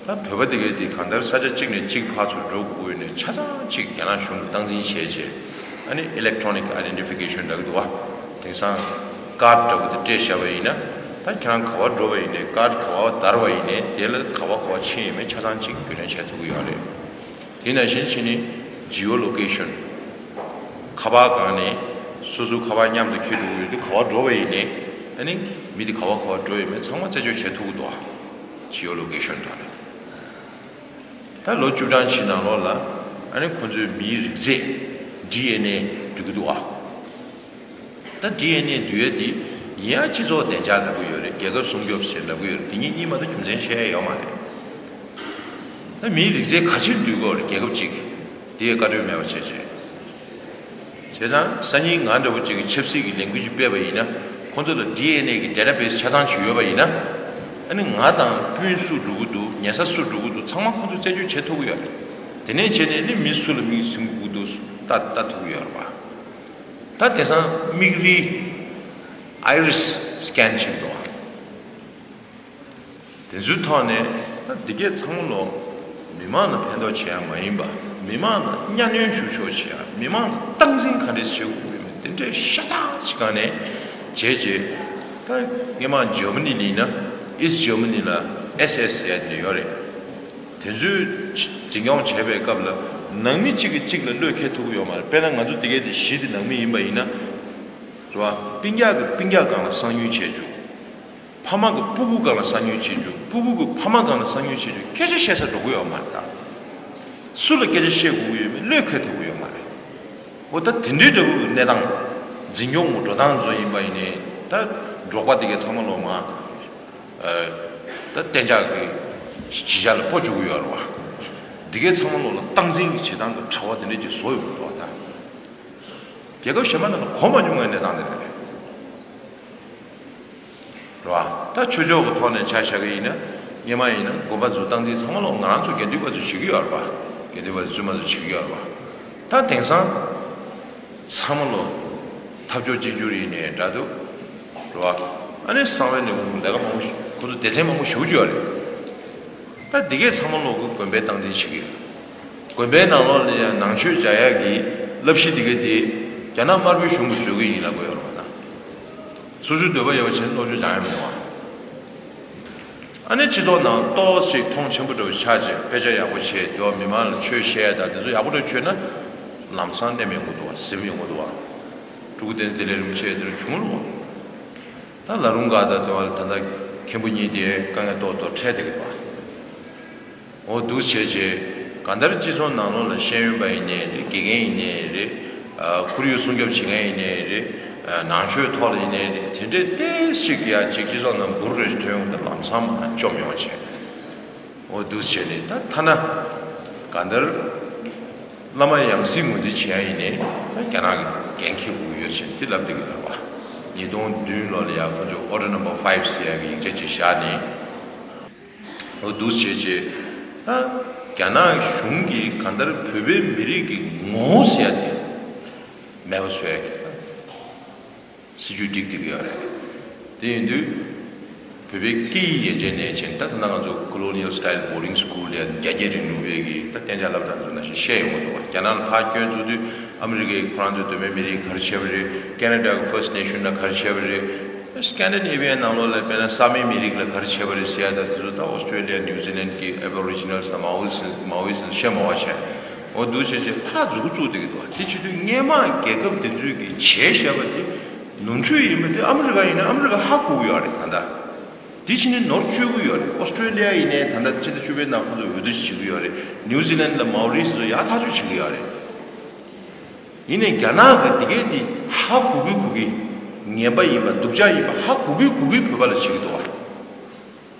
ད་བོད་པ་དེ་གས་དེ་གང་ལྟར་ས་ཆ་གཅིག་ནས་གཅིག་ཕར་ཚུར་འགྲོ་དགོས་ཡོད་ནས་ཆ་ཚང་གཅིག་རྒྱ་ནག་གཞུང་གིས་སྟངས་འཛིན་བྱས་རྗེས་ཨ་ནི་ཨི་ལེག་ཊོ་ནིག་ཨའི་ཌེན་ཊི་ཕི་ཀེ་ཤན་འདྲ་གི་འདུག་བ། དེང་སང་ཀཌ་འདྲ་བོ་དེ་སྤྲད་བཞག་པ་ཡིན་ན་ད་ཁྱེད་རང་ག་པར་འགྲོ་བ་ཡིན་ནའི་ཀཌ་ག་པར་བསྡར་བ་ཡིན་ནའི་དེ་ལ་ག་པར་ག་པར་ཕྱིན་ཡོད་མེད་ཆ་ཚང་གཅིག་རྒྱུས་ལོན་བྱེད་ཐུབ་ཀྱི་ཡོད་རེད། དེ་ནང་བཞིན་ཕྱིན་ནི་ཇི་ཨོ་ལོ་ཀེ་ཤན། ཁ་པར་སྒང་ནས་སོ་སོའི་ཁ་པར་མཉམ་དུ་འཁྱེར་འགྲོ་གི་ཡོད་དུས་ག་པར་འགྲོ་བ་ཡིན་ནའི་ཨ་ནི་མི་དེ་ག་པར་ག་པར་འགྲོ་ཡོད་མེད་ཚང་མ་རྩད་གཅོད་བྱེད་ཐུབ་ཀྱི་འདུག་ཨ། ཇི་ཨོ་ལོ་ཀེ་ཤན་དང་ནི། ད་ལོ་བཅུ་གྲངས་ཤིག་ནང་ལོགས་ལ་ཨ་ནི་ཁོ་ཚོས་མིའི་རིགས་རྫས་ཌི་ཨེན་ཨེ་བསྡུ་གི་འདུག་ཨ། ད་ཌི་ཨེན་ཨེ་བསྡུ་ཡ་དེ་ཡིན་ཡང་སྤྱི་ཚོགས་བདེ་འཇགས་ལབ་ཀྱི་ཡོད་རེད། རྒྱལ་ཁབ་སྲུང་སྐྱོབ་ཟེར་ལབ་ཀྱི་ཡོད་རེད། དེ་གཉིས་གཉིས་མ་གཏོགས་རྒྱུ་མཚན་བཤད་ཡ་ཡོད་མ་རེད། ད་མིའི་རིགས་རྫས་ག་ཚོད་བསྡུ་དགོས་རེད་རྒྱལ་ཁབ་གཅིག་གིས། དེ་ཡི་བཀའ་འཁྲོལ་མེད་པ་བྱས་བྱས། བྱས་ཙང་སང་ཉིན་ང་འདྲ་བོ་གཅིག་གིས་ཆབ་སྲིད་ཀྱི་ལས་འགུལ་ཅིག་སྤེལ་བ་ཡིན་ན་ཁོང་ཚོ་ལ་ཌི་ཨེན་ཨེ་གི་ཌེ་ཊ་བེ་སི་ཆ་ཚང་ཅིག་ཡོད་པ་ཡིན་ན། ཨ་ནི་ང་དང་སྤུན་སུ་འགྲོ་གི་འདུག་ཉལ་ས་སུ་འགྲོ་གི་འདུག་ཚང་མ་ཁོང་ཚོས་རྩད་གཅོད་བྱེད་ཐུབ་ཀྱི་ཡོད་རེད། དེ་ནས་བྱས་ནས་ནི་མི་སུ་ལ་མིག་ཟུམ་དགོས་འདུག་ལྟ་ལྟ་ཐུབ་ཀྱི་ཡོད་རེད་པ། ད་དེང་སང་མིག་རིལ་ཨའི་རི་སི་སི་ཀེན་བྱེད་འདུག་ཨ། དེ་ཚོའི་ཐོག་ནས་ད་འདི་གས་ཚང་མ་ལོ་མི་མང་ལ་ཕན་ཐོགས་བྱེད་ཡ་མ་ཡིན་པ་མི་མང་ལ་གཉའ་གནོན་ཞུ་ཕྱོགས་བྱེད་ཡ་མི་མང་ལ་སྟངས་འཛིན་ག་འདྲས་བྱེད་དགོས་ཡོད་མེད་དེ་འདྲའི་ཤ་སྟག་ཅིག་སྒང་ནས་བྱས་རྗེས་ད་སྔོན་མ་འཇར་མ་ནི་ལ་ཡིན་ན་ཨིསི་ཊི་འཇར་མ་ནི་ལ་ཨེས་ཨེས་ཟེར་ཡ་དེ་འདྲ་ཡོད་རེད། དེ་ཚོས་འཛིན་སྐྱོང་བྱེད་པའི་སྐབས་ལ་ནང་མི་གཅིག་གིས་གཅིག་ལ་བློས་འཁེལ་ཐུབ་ཀྱི་ཡོད་མ་རེད། དཔེར་ན་ང་ཚོ་འདི་གས་དེ་གཞིས་དེ་ནང་མི་ཡིན་པ་ཡིན་ན་རེད་བ། སྤུན་ཀྱག་གིས་སྤུན་ཀྱག་སྒང་ལ་གསང་ཉུལ་བྱས་བཅུག་ཕ་མ་གི་སྤུ་གུ་སྒང་ལ་གསང་ཉུལ་བྱེད་རྒྱུ། སྤུ་གུ་གི་ཕ་མ་སྒང་ལ་གསང་ཉུལ་བྱེད་རྒྱུ། སྐད་ཆ་བཤད་ས་འགྲོ་གི་ཡོད་མ་རེད་ད། སུ་ལ་སྐད་ཆ་བཤད་དགོས་ཀྱི་ཡོད་མེད་བློས་འཁེལ་ཐུབ་ཀྱི་ཡོད་མ་རེད། འོ་ད་དེ་འདྲའི་འདྲ་བོ་གི་གནས་སྟངས་འཛིན་སྐྱོང་གི་འགྲོ་སྟངས་ཚོ་ཡིན་པ་ཡིན་ནའི་ད་འབྲོག་པ་དེ་གའི་ཚང་མ་ལོ་མ་ད་གཏན་འཇགས་ཀྱི་གཞིས་ཆགས་ལ་སྤོ་བཅུག་གི་ཡོད་རེད་བ། དེ་གའི་ཚང་མ་ལོ་ལ་སྟངས་འཛིན་གྱི་བྱེད་སྟངས་ཀྱི་གྲྭ་པ་དེ་འདྲས་ཀྱི་བཟོ་ཡོང་གི་འདུག་བ་ད། རྒྱལ་ཁབ་གཞན་པ་ནང་ལ་གོ་མ་མྱོང་བའི་གནས་སྟངས་དེ་རེད། རེད་བ། ད་ཆོས་ཕྱོགས་ཀྱི་ཐོག་ནས་ཆ་བཞག་གི་ཡིན་ན་སྔོན་མ་ཡིན་ན་དགོན་པ་ཚོ་སྟངས་འཛིན་ཚང་མ་ལོ་ང་རང་ཚོ་དགེ་འདུན་པ་ཚོ་བྱེད་ཀྱི་ཡོད་རེད་པ། དགེ་འདུན་པ་ཚོ་བཙུན་མ་ཚོ་བྱེད་ཀྱི་ཡོད་རེད་པ། ད་དེང་སང་ཚང་མ་ལོ་ཐབས་སྐྱོ་གཅིག་གྱུར་ཡིན་ནའི་འདྲ་འདུག་རེད་བ། ཨ་ནི་གསང་བའི་ལས་ཁུངས་ལས་ཀ་མང་པོ་ཁོ་ཚོ་སྡེ་ཚན་མང་པོ་ཞུགས་ཀྱི་ཡོད་རེད། ད་འདི་གས་ཚང་མ་ལོ་གི་དགོན་པའི་སྟངས་འཛིན་བྱེད་ཀྱི་ཡོད། དགོན་པའི་ནང་ལོགས་ལ་ཡང་ནང་ཆོས་སྦྱང་ཡག་གི་བསླབ་གཞི་འདི་གས་དེ་རྒྱ་ནག་དམར་པོའི་གཞུང་གིས་བཟོ་གི་ཡིན་ལབ་ཀྱི་ཡོད་རེད་བ་ད། སོ་སོའི་འདོད་པ་ཡོད་པ་བྱས་ནས་སློབ་སྦྱོང་སྦྱང་ཡ་མི་འདུག་བ། ཨ་ནི་སྤྱི་ཚོགས་ནང་ཏོག་ཙམ་མཐོང་ཆེན་པོ་འདྲ་བོ་ཆགས་རྗེས་དཔེ་ཆ་ཡག་པོ་བྱས་དེ་བ་མི་མང་ལ་ཆོས་བཤད་ཡ་དང་དེ་ཚོ་ཡག་པོ་འདྲ་བོ་བྱས་ན་ལམ་སང་ནེམ་ཡོང་གི་འདུག་བ་གཟིམ་ཡོང་གི་འདུག་བ། སྤྲུལ་སྐུ་བསྟན་འཛིན་བདེ་ལེགས་རིན་པོ་ཆེ་དེ་འདྲ་བྱུང་རུང་། ད་ལ་རུང་ག་ད་དེ་བ་ལ་ད་ལྟ་ མཁན་པོ་གཉིས་དེ་དཀའ་ངལ་ཏོག་ཏོག་འཕྲད་བསྡད་ཀྱི་འདུག་འོ་འདུག་བྱས་རྗེས་གང་ལྟར་སྤྱི་ཚོགས་ནང་ལོགས་ལ་ཤེས་ཡོན་པ་ཡིན་ནའི་རེད། དགེ་རྒན་ཡིན་ནའི་རེད། ཨ་ཁོར་ཡུག་སྲུང་སྐྱོབ་བྱེད་མཁན་ཡིན་ནའི་རེད། ཨ་ནང་ཆོས་ཐོག་ལ་ཡིན་ནའི་རེད། དེ་འདྲའི་ཏོག་ཙམ་ཅིག་ཡ་ཅིག་སྤྱི་ཚོགས་ནང་འབུར་རེ་ཞིག་ཐོན་ཡོང་དུས་ལམ་སང་མར་བཅོམ་ཡོང་བྱས། འོ་འདུག་བྱས་ནས་ད་ཐ་ན་གང་ལྟར་བླ་མ་ཡང་སྲིད་ངོས་འཛིན་བྱེད་ཡ་ཡིན་ནའི་ད་རྒྱ་ནག་གི་འགན་འཁྱེར་དགོས་ཡོད་ཅེས་དེ་ལབ་བསྡད་ཀྱི་ཡོད་རེད་པ། ཉིས་སྟོང་བདུན་ལོ་ལ་ཡ་ཁོ་ཚོས་Order Number Five ཟེར་ཡ་གི་ཡིག་ཆ་ཅིག་བཞག་ནས། འོ་འདུག་བྱས་བྱས་ད་རྒྱ་ནག་གཞུང་གིས་གང་ལྟར་བོད་པའི་མི་རིགས་ཀྱི་ངོ་བོ་ཟེར་ཡ་དེ་མེད་པ་བཟོ་ཡ་གི་སྲིད་ཇུས་བསྒྲིགས་བསྡད་ཀྱི་ཡོད་རེད། དེ་ཡིན་དུས་བོད་པའི་སྐད་ཡིག་ཡན་ཆད་ནས་བྱས་ད་ད་ལྟ་ང་ཚོ་Colonial Style Boarding School ལ་ཡ་བརྒྱ་བརྒྱད་རིང་ལུགས་པའི་གི་ད་གཏན་འཇགས་སློབ་གྲྭ་ཚོ་ནང་བཞིན་བཤད་ཡོང་གི་འདུག་བ། རྒྱ་ནག་ལ་ཕར་བསྐྱོད་ཚུགས་དུས་ཨ་མི་རི་ཀའི་ཁོ་རང་ཚོའི་གདོད་མའི་མི་རིགས་ག་རེ་བྱས་པ་རེད། ཁེ་ན་ཌ་གི་First Nation ལ་ག་རེ་བྱས་པ་རེད། Scandinavian ནང་ལོགས་ལ་དཔེར་ན་ས་མིག་མི་རིགས་ལ་ག་རེ་བྱས་པ་རེད་ཟེར་ཡ་ད་དེ་ཚོ་ད་Australia New Zealand གི་Aboriginals དང་Maoris Maoris བཤད་མ་བ་བྱས། འོ་འདུག་བྱས་བྱས་ཕར་མཛུབ་གུ་བཙུགས་བསྡད་ཀྱི་འདུག་བ། དེ་བྱེད་དུས་སྔས་མ་རྒྱལ་ཁབ་དེ་ཚོའི་གི་བྱས་བཞག་པ་དེ་ནོར་འཁྲུལ་ཡིན་པ་དེ་ཨ་མི་རི་ཀ་ཡིན་ན་ཨ་མི་རི་ཀ་ཧ་གོ་གི་ཡོད་རེད་ད་ལྟ། དེ་ཕྱིན་ནས་ནོར་བཅོས་ཀྱི་ཡོད་རེད། ཨོ་སི་ཀྲོ་ལི་ཡ་ཡིན་ནའི་ད་ལྟ་ཕྱི་ཟླ་བཅུ་པའི་ནང་ཁོ་ཚོ་འོས་བསྡུ་བྱེད་ཀྱི་ཡོད་རེད། ནིའུ་ཛི་ལན་ལ་མའོ་རི་སི་ཚོ་ཡག་ཐག་ཆོད་བྱེད་ཀྱི་ཡོད་རེད། ཡིན་ནའི་རྒྱ་ནག་གི་འདི་གའི་འདི་ཧ་གོ་གི་གོ་གི་ངན་པ་ཡིན་པ་སྡུག་ཅག་ཡིན་པ་ཧ་གོ་གི་གོ་གི་བོད་པ་ལ་བྱེད་ཀྱི་འདུག་བ།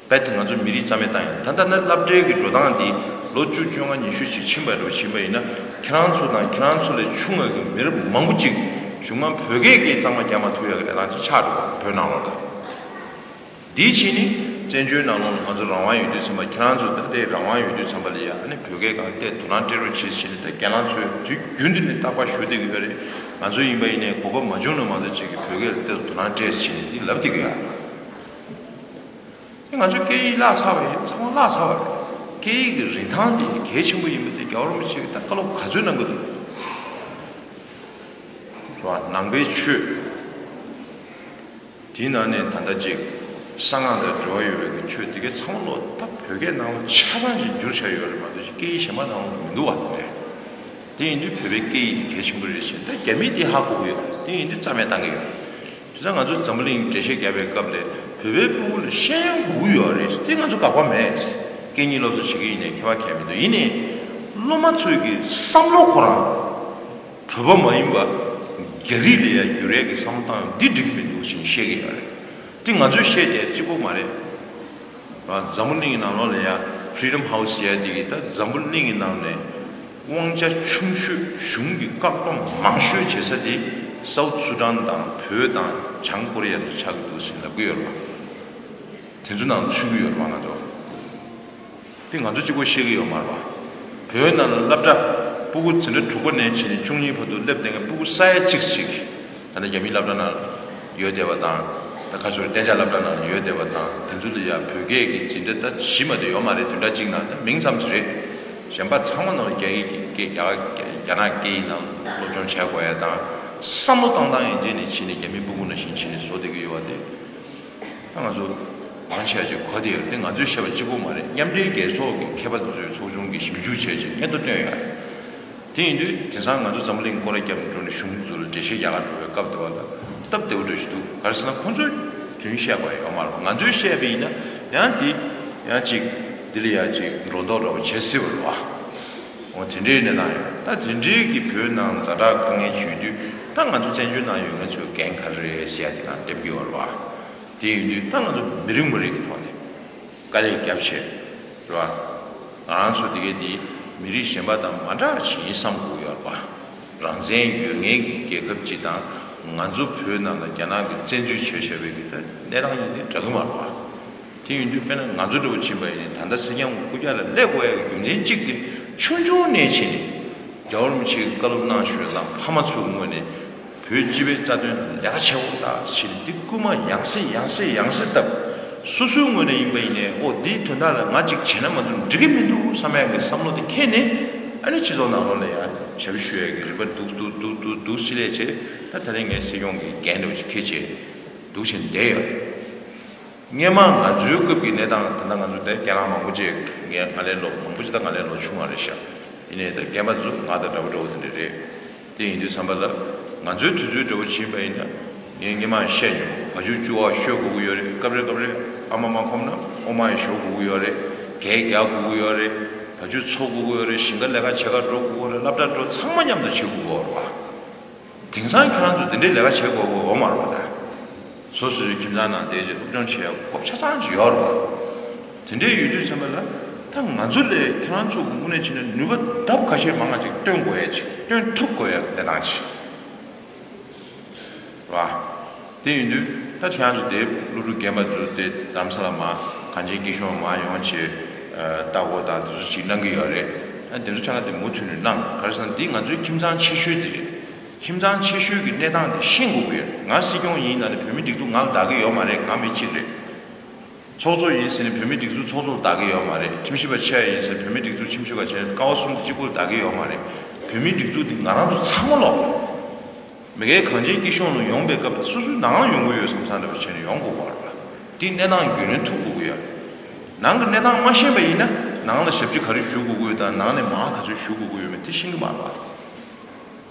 རྦད་དེ་ང་ཚོ་མི་རིགས་རྩ་མེད་བཏང་ཡ། ད་ལྟ་ན་སློབ་གྲྭའི་གི་འགྲོ་སྟངས་འདི་ལོ་བཅུ་བཅོ་ལྔ་ཉི་ཤུ་ཞིག་ཕྱིན་པ་འགྲོ་ཕྱིན་པ་ཡིན་ན་ཁྱེད་རང་ཚོ་དང་ཁྱེད་རང་ཚོ་ལས་ཆུང་བ་གི་མི་རབས་མང་པོ་ཅིག་གཞུང་མང་བོད་སྐད་ཀྱི་གཙང་མ་རྒྱག་མ་ཐུབ་ཡ་གི་གནས་སྟངས་ཅིག་ཆགས་འགྲོ་བ་བོད་ནང་ལོགས་ལ། འདིའི་ཕྱིན་ནི་བཙན་བྱོལ་ནང་ལོགས་ལ་ང་ཚོ་རང་དབང་ཡོད་དུས་ཙམ་པ་ཁྱེད་རང་ཚོ་ད་ལྟའི་རང་དབང་ཡོད་དུས་ཙམ་པ་ལ་ཡ་ཨ་ནི་བོད་སྐད་སྒང་ལ་ཏོག་དོ་སྣང་སྤྲད་རོགས་བྱེད་ཟེར་ནས་ད་རྒན་ལགས་ཚོས་དུས་རྒྱུན་དུ་ནས་རྟག་པར་ཞུ་བསྡད་ཀྱི་ཡོད་རེད། ང་ཚོ་ཡིན་པ་ཡིན་ནའི་གོ་སྐབས་མ་བྱུང་ན་མ་གཏོགས་ཅིག་གི་བོད་སྐད་ལ་ཏོག་དོ་སྣང་སྤྲད་ཟེར་ནས་འདི་ལབ་བསྡད་ཀྱི་ཡོད་རེད། དེ་ང་ཚོའི་སྐད་ཡིག་བརླག་ཚར་བ་ཡིན། ཚང་མ་བརླག་ཚར་བ་རེད། སྐད་ཡིག་གི་རིན་ཐང་དེ་གལ་ཆེན་པོ་ཡིན་པ་དེ་རྒྱལ་བ་རིན་པོ་ཆེ་གིས་ད་བཀའ་སློབ་ག་ཚོད་གནང་གི་འདུག་རེད་བ། ནང་པའི་ཆོས་དེའི་ནང་ནས་ད་ལྟ་ཅིག་གསང་སྔགས་དང་འབྲེལ་བ་ཡོད་པའི་གི་ཆོས་དེ་གའི་ཚང་མ་ལོ་ད་བོད་སྐད་ནང་ལ་ཆ་ཚང་ཞིག་བསྒྱུར་བཞག་ཡོད་རེད་མ་གཏོགས་སྐད་ཡིག་གཞན་པ་ནང་ལ་མི་འདུག་བ། དེ་རེད། དེ་ཡིན་དུས་བོད་པའི་སྐད་ཡིག་དེ་གལ་ཆེན་པོ་རེད་ཟེར་ད་རྒྱ་མིས་དེ་ཧ་གོ་གི་ཡོད་རེད། དེ་ཡིན་དུས་རྩ་མེད་བཏང་གི་ཡོད་རེད། དེ་ཚོ་ང་ཚོ་འཛམ་བུ་གླིང་འགྲེལ་བཤད་རྒྱག་པའི་སྐབས་ལ་བོད་པའི་ཕྲུ་གུ་ལ་ཤེས་ཡོན་དགོས་ཀྱི་ཡོད་རེད། དེ་ང་ཚོ་དགག་པ་མེད། སྐད་གཉིས་སློབ་གསོ་བྱེད་ཀྱི་ཡིན་ནའི་ཁྱད་པར་གང་ཡང་མི་འདུག་ཡིན་ནའི་སློབ་མ་ཚོའི་གི་བསམ་བློ་ཁོ་རང་བོད་པ་མ་ཡིན་པ་རྒྱ་རིགས་ལ་ཡང་བསྒྱུར་ཡས་ཀྱི་བསམ་བློ་བཏང་ཡོང་འདི་འགྲིག་གི་མི་འདུག་ཞེས་བཤད་ཀྱི་ཡོད་རེད། དེ་ང་ཚོས་བཤད་བསྡད་གཅིག་པོ་མ་རེད། འཛམ་བུ་གླིང་གི་ནང་ལོགས་ལ་ཡང་Freedom House ཟེར་ཡ་དེ་གི་ད་འཛམ་བུ་གླིང་གི་ནང་ནས་དབང་ཆ་ཆུང་ཤོས་གཞུང་གི་བཀག་སྡོམ་མང་ཤོས་བྱེད་ས་དེ་སའུ་ཐ་སུ་ཌན་དང་བོད་དང་བྱང་ཀོ་རི་ཡ་དུ་ཆགས་ཀྱི་འདུག་ཟེར་ལབ་ཀྱི་ཡོད་རེད་པ། དེ་ཚོ་ནང་ཚུད་ཀྱི་ཡོད་རེད་པ་ང་ཚོ། དེ་ང་ཚོ་གཅིག་པོ་ཤེས་ཀྱི་ཡོད་མ་རེད་པ། བོད་ནང་ལ་སློབ་གྲྭ་སྤུ་གུ་འཛིན་གྲྭ་དྲུག་པ་ནས་བྱས་ནས་བཅུ་གཉིས་བར་དུ་སླེབས་བསྡད་མཁན་སྤུ་གུ་ས་ཡ་གཅིག་ཅིག་ད་ལྟ་རྒྱ་མིའི་སློབ་གྲྭ་ནང་ཡོད་བསྡད་པ་དང་། ད་ག་ཚོད་གཏན་འཇགས་སློབ་གྲྭ་ནང་ཡོད་བསྡད་པ་དང་། དེ་ཚོ་ལ་ཡང་བོད་སྐད་ཀྱི་འཛིན་གྲྭ་ད་བཞི་མ་གཏོགས་ཡོད་མ་རེད། བདུན་ཕྲག་གཅིག་ནང་ད་མིང་ཙམ་ཅིག་རེད། གཞན་པ་ཚང་མ་ནང་རྒྱ་ཡིག་གི་སྐད་རྒྱ་རྒྱ་རྒྱ་ནག་སྐད་ཡིག་ནང་སློབ་སྦྱོང་བྱས་དགོས་ཡ་དང་། བསམ་བློ་བཏང་སྟངས་ཡན་ཆད་ནས་ཕྱིན་ནས་རྒྱ་མིའི་སྤུ་གུ་ནང་བཞིན་ཕྱིན་ནས་བཟོ་བསྡད་ཀྱི་ཡོད་པ་དེ། ད་ང་ཚོ་མང་ཆེ་བ་ཅིག་གོ་བསྡད་ཡོད་རེད། དེ་ང་ཚོས་བཤད་པ་གཅིག་པོ་མ་རེད། མཉམ་འབྲེལ་རྒྱལ་ཚོགས་ཀྱི་མཁས་པ་དེ་ཚོའི་ཚོགས་ཆུང་གིས་ཞིབ་འཇུག་བྱས་རྗེས་སྙན་ཐོ་བཏོན་ཡོད་རེད། དེ་ཡིན་དུས་དེང་སང་ང་ཚོ་འཛམ་བུ་གླིང་སྐོར་ར་བརྒྱབ་ནས་འགྲོ་ནས་གཞུང་ཚོ་ལ་འགྲེལ་བཤད་རྒྱག་གར་འགྲོ་བའི་སྐབས་དེ་བ་ལ་སྟབས་བདེ་བོ་འདྲ་ཞིག་འདུག་ག་རེ་ཟེར་ན་ཁོང་ཚོས་དོན་བཤད་པ་ཡོད་མ་རེད། ང་ཚོས་བཤད་པ་ཡིན་ན་ཡང་དེ་ཡང་ཅིག་འདི་ལ་ཡང་ཅིག་འགྲོ་མདོག་འདྲ་བོ་བྱེད་སྲིད་པ་རེད་བ། འོ་དེ་འདྲའི་གནས་སྟངས་ཡོད། ད་དེ་འདྲའི་གི་བོད་ནང་ཛ་དྲག་དཀའ་ངལ་ཞིག་ཡོད་དུས་ད་ང་ཚོ་བཙན་བྱོལ་ནང་ཡོད་མཁན་ཚོའི་འགན་ག་རེ་རེད་ཟེར་ཡ་དེ་གང་འདེབས་ཀྱི་ཡོད་རེད་བ། དེ་ཡིན་དུས་ད་ང་ཚོ་མི་རིགས་མི་རིགས་ཀྱི་ཐོག་ནས་དཀའ་ལས་བརྒྱབ་བྱས་རེད་བ། ང་རང་ཚོ་དེ་གའི་དེ་མི་རིགས་གཞན་པ་དང་མ་འདྲ་བ་ཞིག་ཡིན་བསམ་དགོས་ཡོད་རེད་བ། རང་བཙན་ཡོད་མཁན་གྱི་རྒྱལ་ཁབ་ཅིག་དང་ང་ཚོ་བོད་ནང་ལ་རྒྱ་ནག་གིས་བཙན་འཛུལ་བྱས་བཞག་པའི་གི་ད་གནས་སྟངས་ཡིན་དེ་འདྲ་གི་མ་རེད་བ། དེ་ཡིན་དུས་དཔེར་ན་ང་ཚོ་འདྲ་བོ་ཕྱིན་པ་ཡིན་ནའི་ད་ལྟ་སྲིད་སྐྱོང་གི་སྐུ་རྒྱལ་ལ་སླེབས་དགོས་ཡ་གི་རྒྱུ་མཚན་གཅིག་དེ་ཆུང་ཆུང་ནས་བྱས་ནས་རྒྱལ་བ་རིན་པོ་ཆེ་གི་བཀའ་སློབ་གནང་ཞོར་དང་ཕ་མ་ཚོའི་ངོས་ནས་བོད་སྤྱི་པའི་རྩ་དོན་ལས་ཀ་བྱེད་དགོས་ད་ཟེར་ནས་འདི་སྐུལ་མ་ཡང་སེ་ཡང་སེ་ཡང་སེ་བཏབ། སོ་སོའི་ངོས་ནས་ཡིན་པ་ཡིན་ནའི་ཨོ་འདིའི་དོན་དག་ལ་ང་ཅིག་བྱས་ན་མ་གཏོགས་འགྲིག་གི་མི་འདུག་བསམ་ཡ་གི་བསམ་བློ་དེ་འཁྱེར་ནས་ཨ་ནི་སྤྱི་ཚོགས་ནང་ལོགས་ལ་ཡང་ཞབས་ཞུ་ཡ་གི་རིམ་པ་འདུག་འདུག་འདུག་འདུག་འདུག་ཟེར་ལས་བྱས་ད་ད་རེས་ངས་སྲིད་སྐྱོང་གི་འགན་འདྲ་བོ་ཅིག་འཁྱེར་བྱས། འདུག་བྱས་བསྡད་ཡོད་རེད། སྔས་མ་ང་ཚོའི་སྐབས་ཀྱི་གནས་སྟངས་ད་ལྟ་ང་ཚོ་དེ་རྒན་ལགས་མང་པོ་ཅིག་ངས་ང་ལས་ལོ་མང་པོ་ཅིག་ད་ང་ལས་ལོ་ཆུང་བ་རེད་ཤག་ཡིན་ནའི་ད་རྒན་པ་ཚོ་ང་དང་འདྲ་པོ་འདྲ་པོ་དེ་འདྲ་རེད། དེ་ཡིན་དུས་བསམ་པ་ལ་ང་ཚོའི་དུས་ཚོད་འདྲ་པོ་ཕྱིན་པ་ཡིན་ན་ ངས་སྔོན་མ་བཤད་མྱོང་། བ་ཕྱུགས་བཅུ་བ་བཤོ་དགོས་ཀྱི་ཡོད་རེད། སྐབས་རེ་སྐབས་རེ་ཨ་མ་མ་ཁོམ་ན་ཨོ་མ་ཡང་བཤོ་དགོས་ཀྱི་ཡོད་རེད། གད་རྒྱག་དགོས་ཀྱི་ཡོད་རེད། བ་ཕྱུགས་འཚོ་དགོས་ཀྱི་ཡོད་རེད། ཞིང་ཁ་ལས་ཀ་བྱེད་ག་འགྲོ་དགོས་ཀྱི་རེད། སློབ་གྲྭ་འགྲོ། ཚང་མ་མཉམ་དུ་བྱེད་དགོས་ཀྱི་རེད་བ། དེང་སང་ཁྱེད་རང་ཚོ་འདི་འདྲའི་ལས་ཀ་བྱེད་དགོས་ཀྱི་ཡོད་མ་རེད་བ། ད་སོ་སོའི་ཁྱིམ་ཚང་ནང་བསྡད་རྗེས་སློབ་སྦྱོང་བྱེད་ཡག་གོ་སྐབས་ཆ་ཚང་ཅིག་ཡོད་རེད་བ། དེ་འདྲའི་ཡོད་དུས་ཙམ་པ་ལ་ད་ང་ཚོ་ལས་ཁྱེད་རང་ཚོ་གི་དངོས་གནས་བྱས་ན་ནུས་པ་ལྡབ་ཁ་ཤས་མང་བ་ཅིག་བཏོན་དགོས་ཡ་ཅིག་བཏོན་ཐུབ་དགོས་ཡ་གནས་སྟངས་ཅིག་རེད་བ། དེ་ཡིན་དུས་ད་ཁྱེད་རང་ཚོ་དེ་སློབ་ཕྲུག་རྒན་པ་ཚོ་དེ་རྡ་རམ་ས་ལ་མར་གངས་ཅན་སྐྱིད་གཤོངས་མར་ཡོང་བྱས་ལྟ་སྐོར་དང་དེ་ཚོ་ཅིག་གནང་གི་ཡོད་རེད། ཨ་དེ་ཚོ་ཁྱེད་རང་དེ་མུ་མཐུད་ནས་གནང་། ག་རེ་ཟེར་ན་འདི་ང་ཚོའི་ཁྱིམ་ཚང་ཆེ་ཤོས་དེ་རེད། ཁྱིམ་ཚང་ཆེ་ཤོས་ཀྱི་གནས་སྟངས་དེ་ཤེས་དགོས་ཀྱི་ཡོད། ང་སྲིད་སྐྱོང་ཡིན་ན་ནི་བོད་མི་སྒྲིག་འཛུགས་ང་ལ་བདག་གི་ཡོད་མ་རེད། ང་མི་གཅིག་རེད། ཚོགས་གཙོ་ཡིན་ཟེར་ནས་བོད་མི་སྒྲིག་འཛུགས་ཚོགས་གཙོ་ལ་བདག་གི་ཡོད་མ་རེད། ཁྲིམས་ཞིབ་པ་ཆེ་ཡིན་ཟེར་བོད་མི་སྒྲིག་འཛུགས་ཁྲིམས་ཞིབ་པ་ཆེ་ཀ་བ་གསུམ་དེ་གཅིག་པུར་བདག་གི་ཡོད་མ་རེད། བོད་མི་སྒྲིག་འཛུགས་འདི་ང་རང་ཚོ་ཚང་མ་ལོག་མི་སྒེར་གངས་ཅན་སྐྱིད་གཤོངས་ལ་ཡོང་པའི་སྐབས་ལ་སོ་སོའི་ནང་ལ་ཡོང་གི་ཡོད་བསམ་བསམ་འདྲ་བ་བྱས་ནས་ཡོང་དགོས་པ་རེད་བ། དེའི་གནས་སྟངས་རྒྱུས་ལོན་ཐུབ་དགོས་ཀྱི་ཡོད། ནང་གི་གནས་སྟངས་མ་ཤེས་པ་ཡིན་ན་ནང་ལ་ཞབས་ཕྱི་ག་རེ་ཞུ་དགོས་ཀྱི་ཡོད་དང་ནང་ནས་མར་ག་ཚོད་ཞུ་དགོས་ཀྱི་ཡོད་མེད་དེ་ཤེས་ཀྱི་མ་རེད་བ།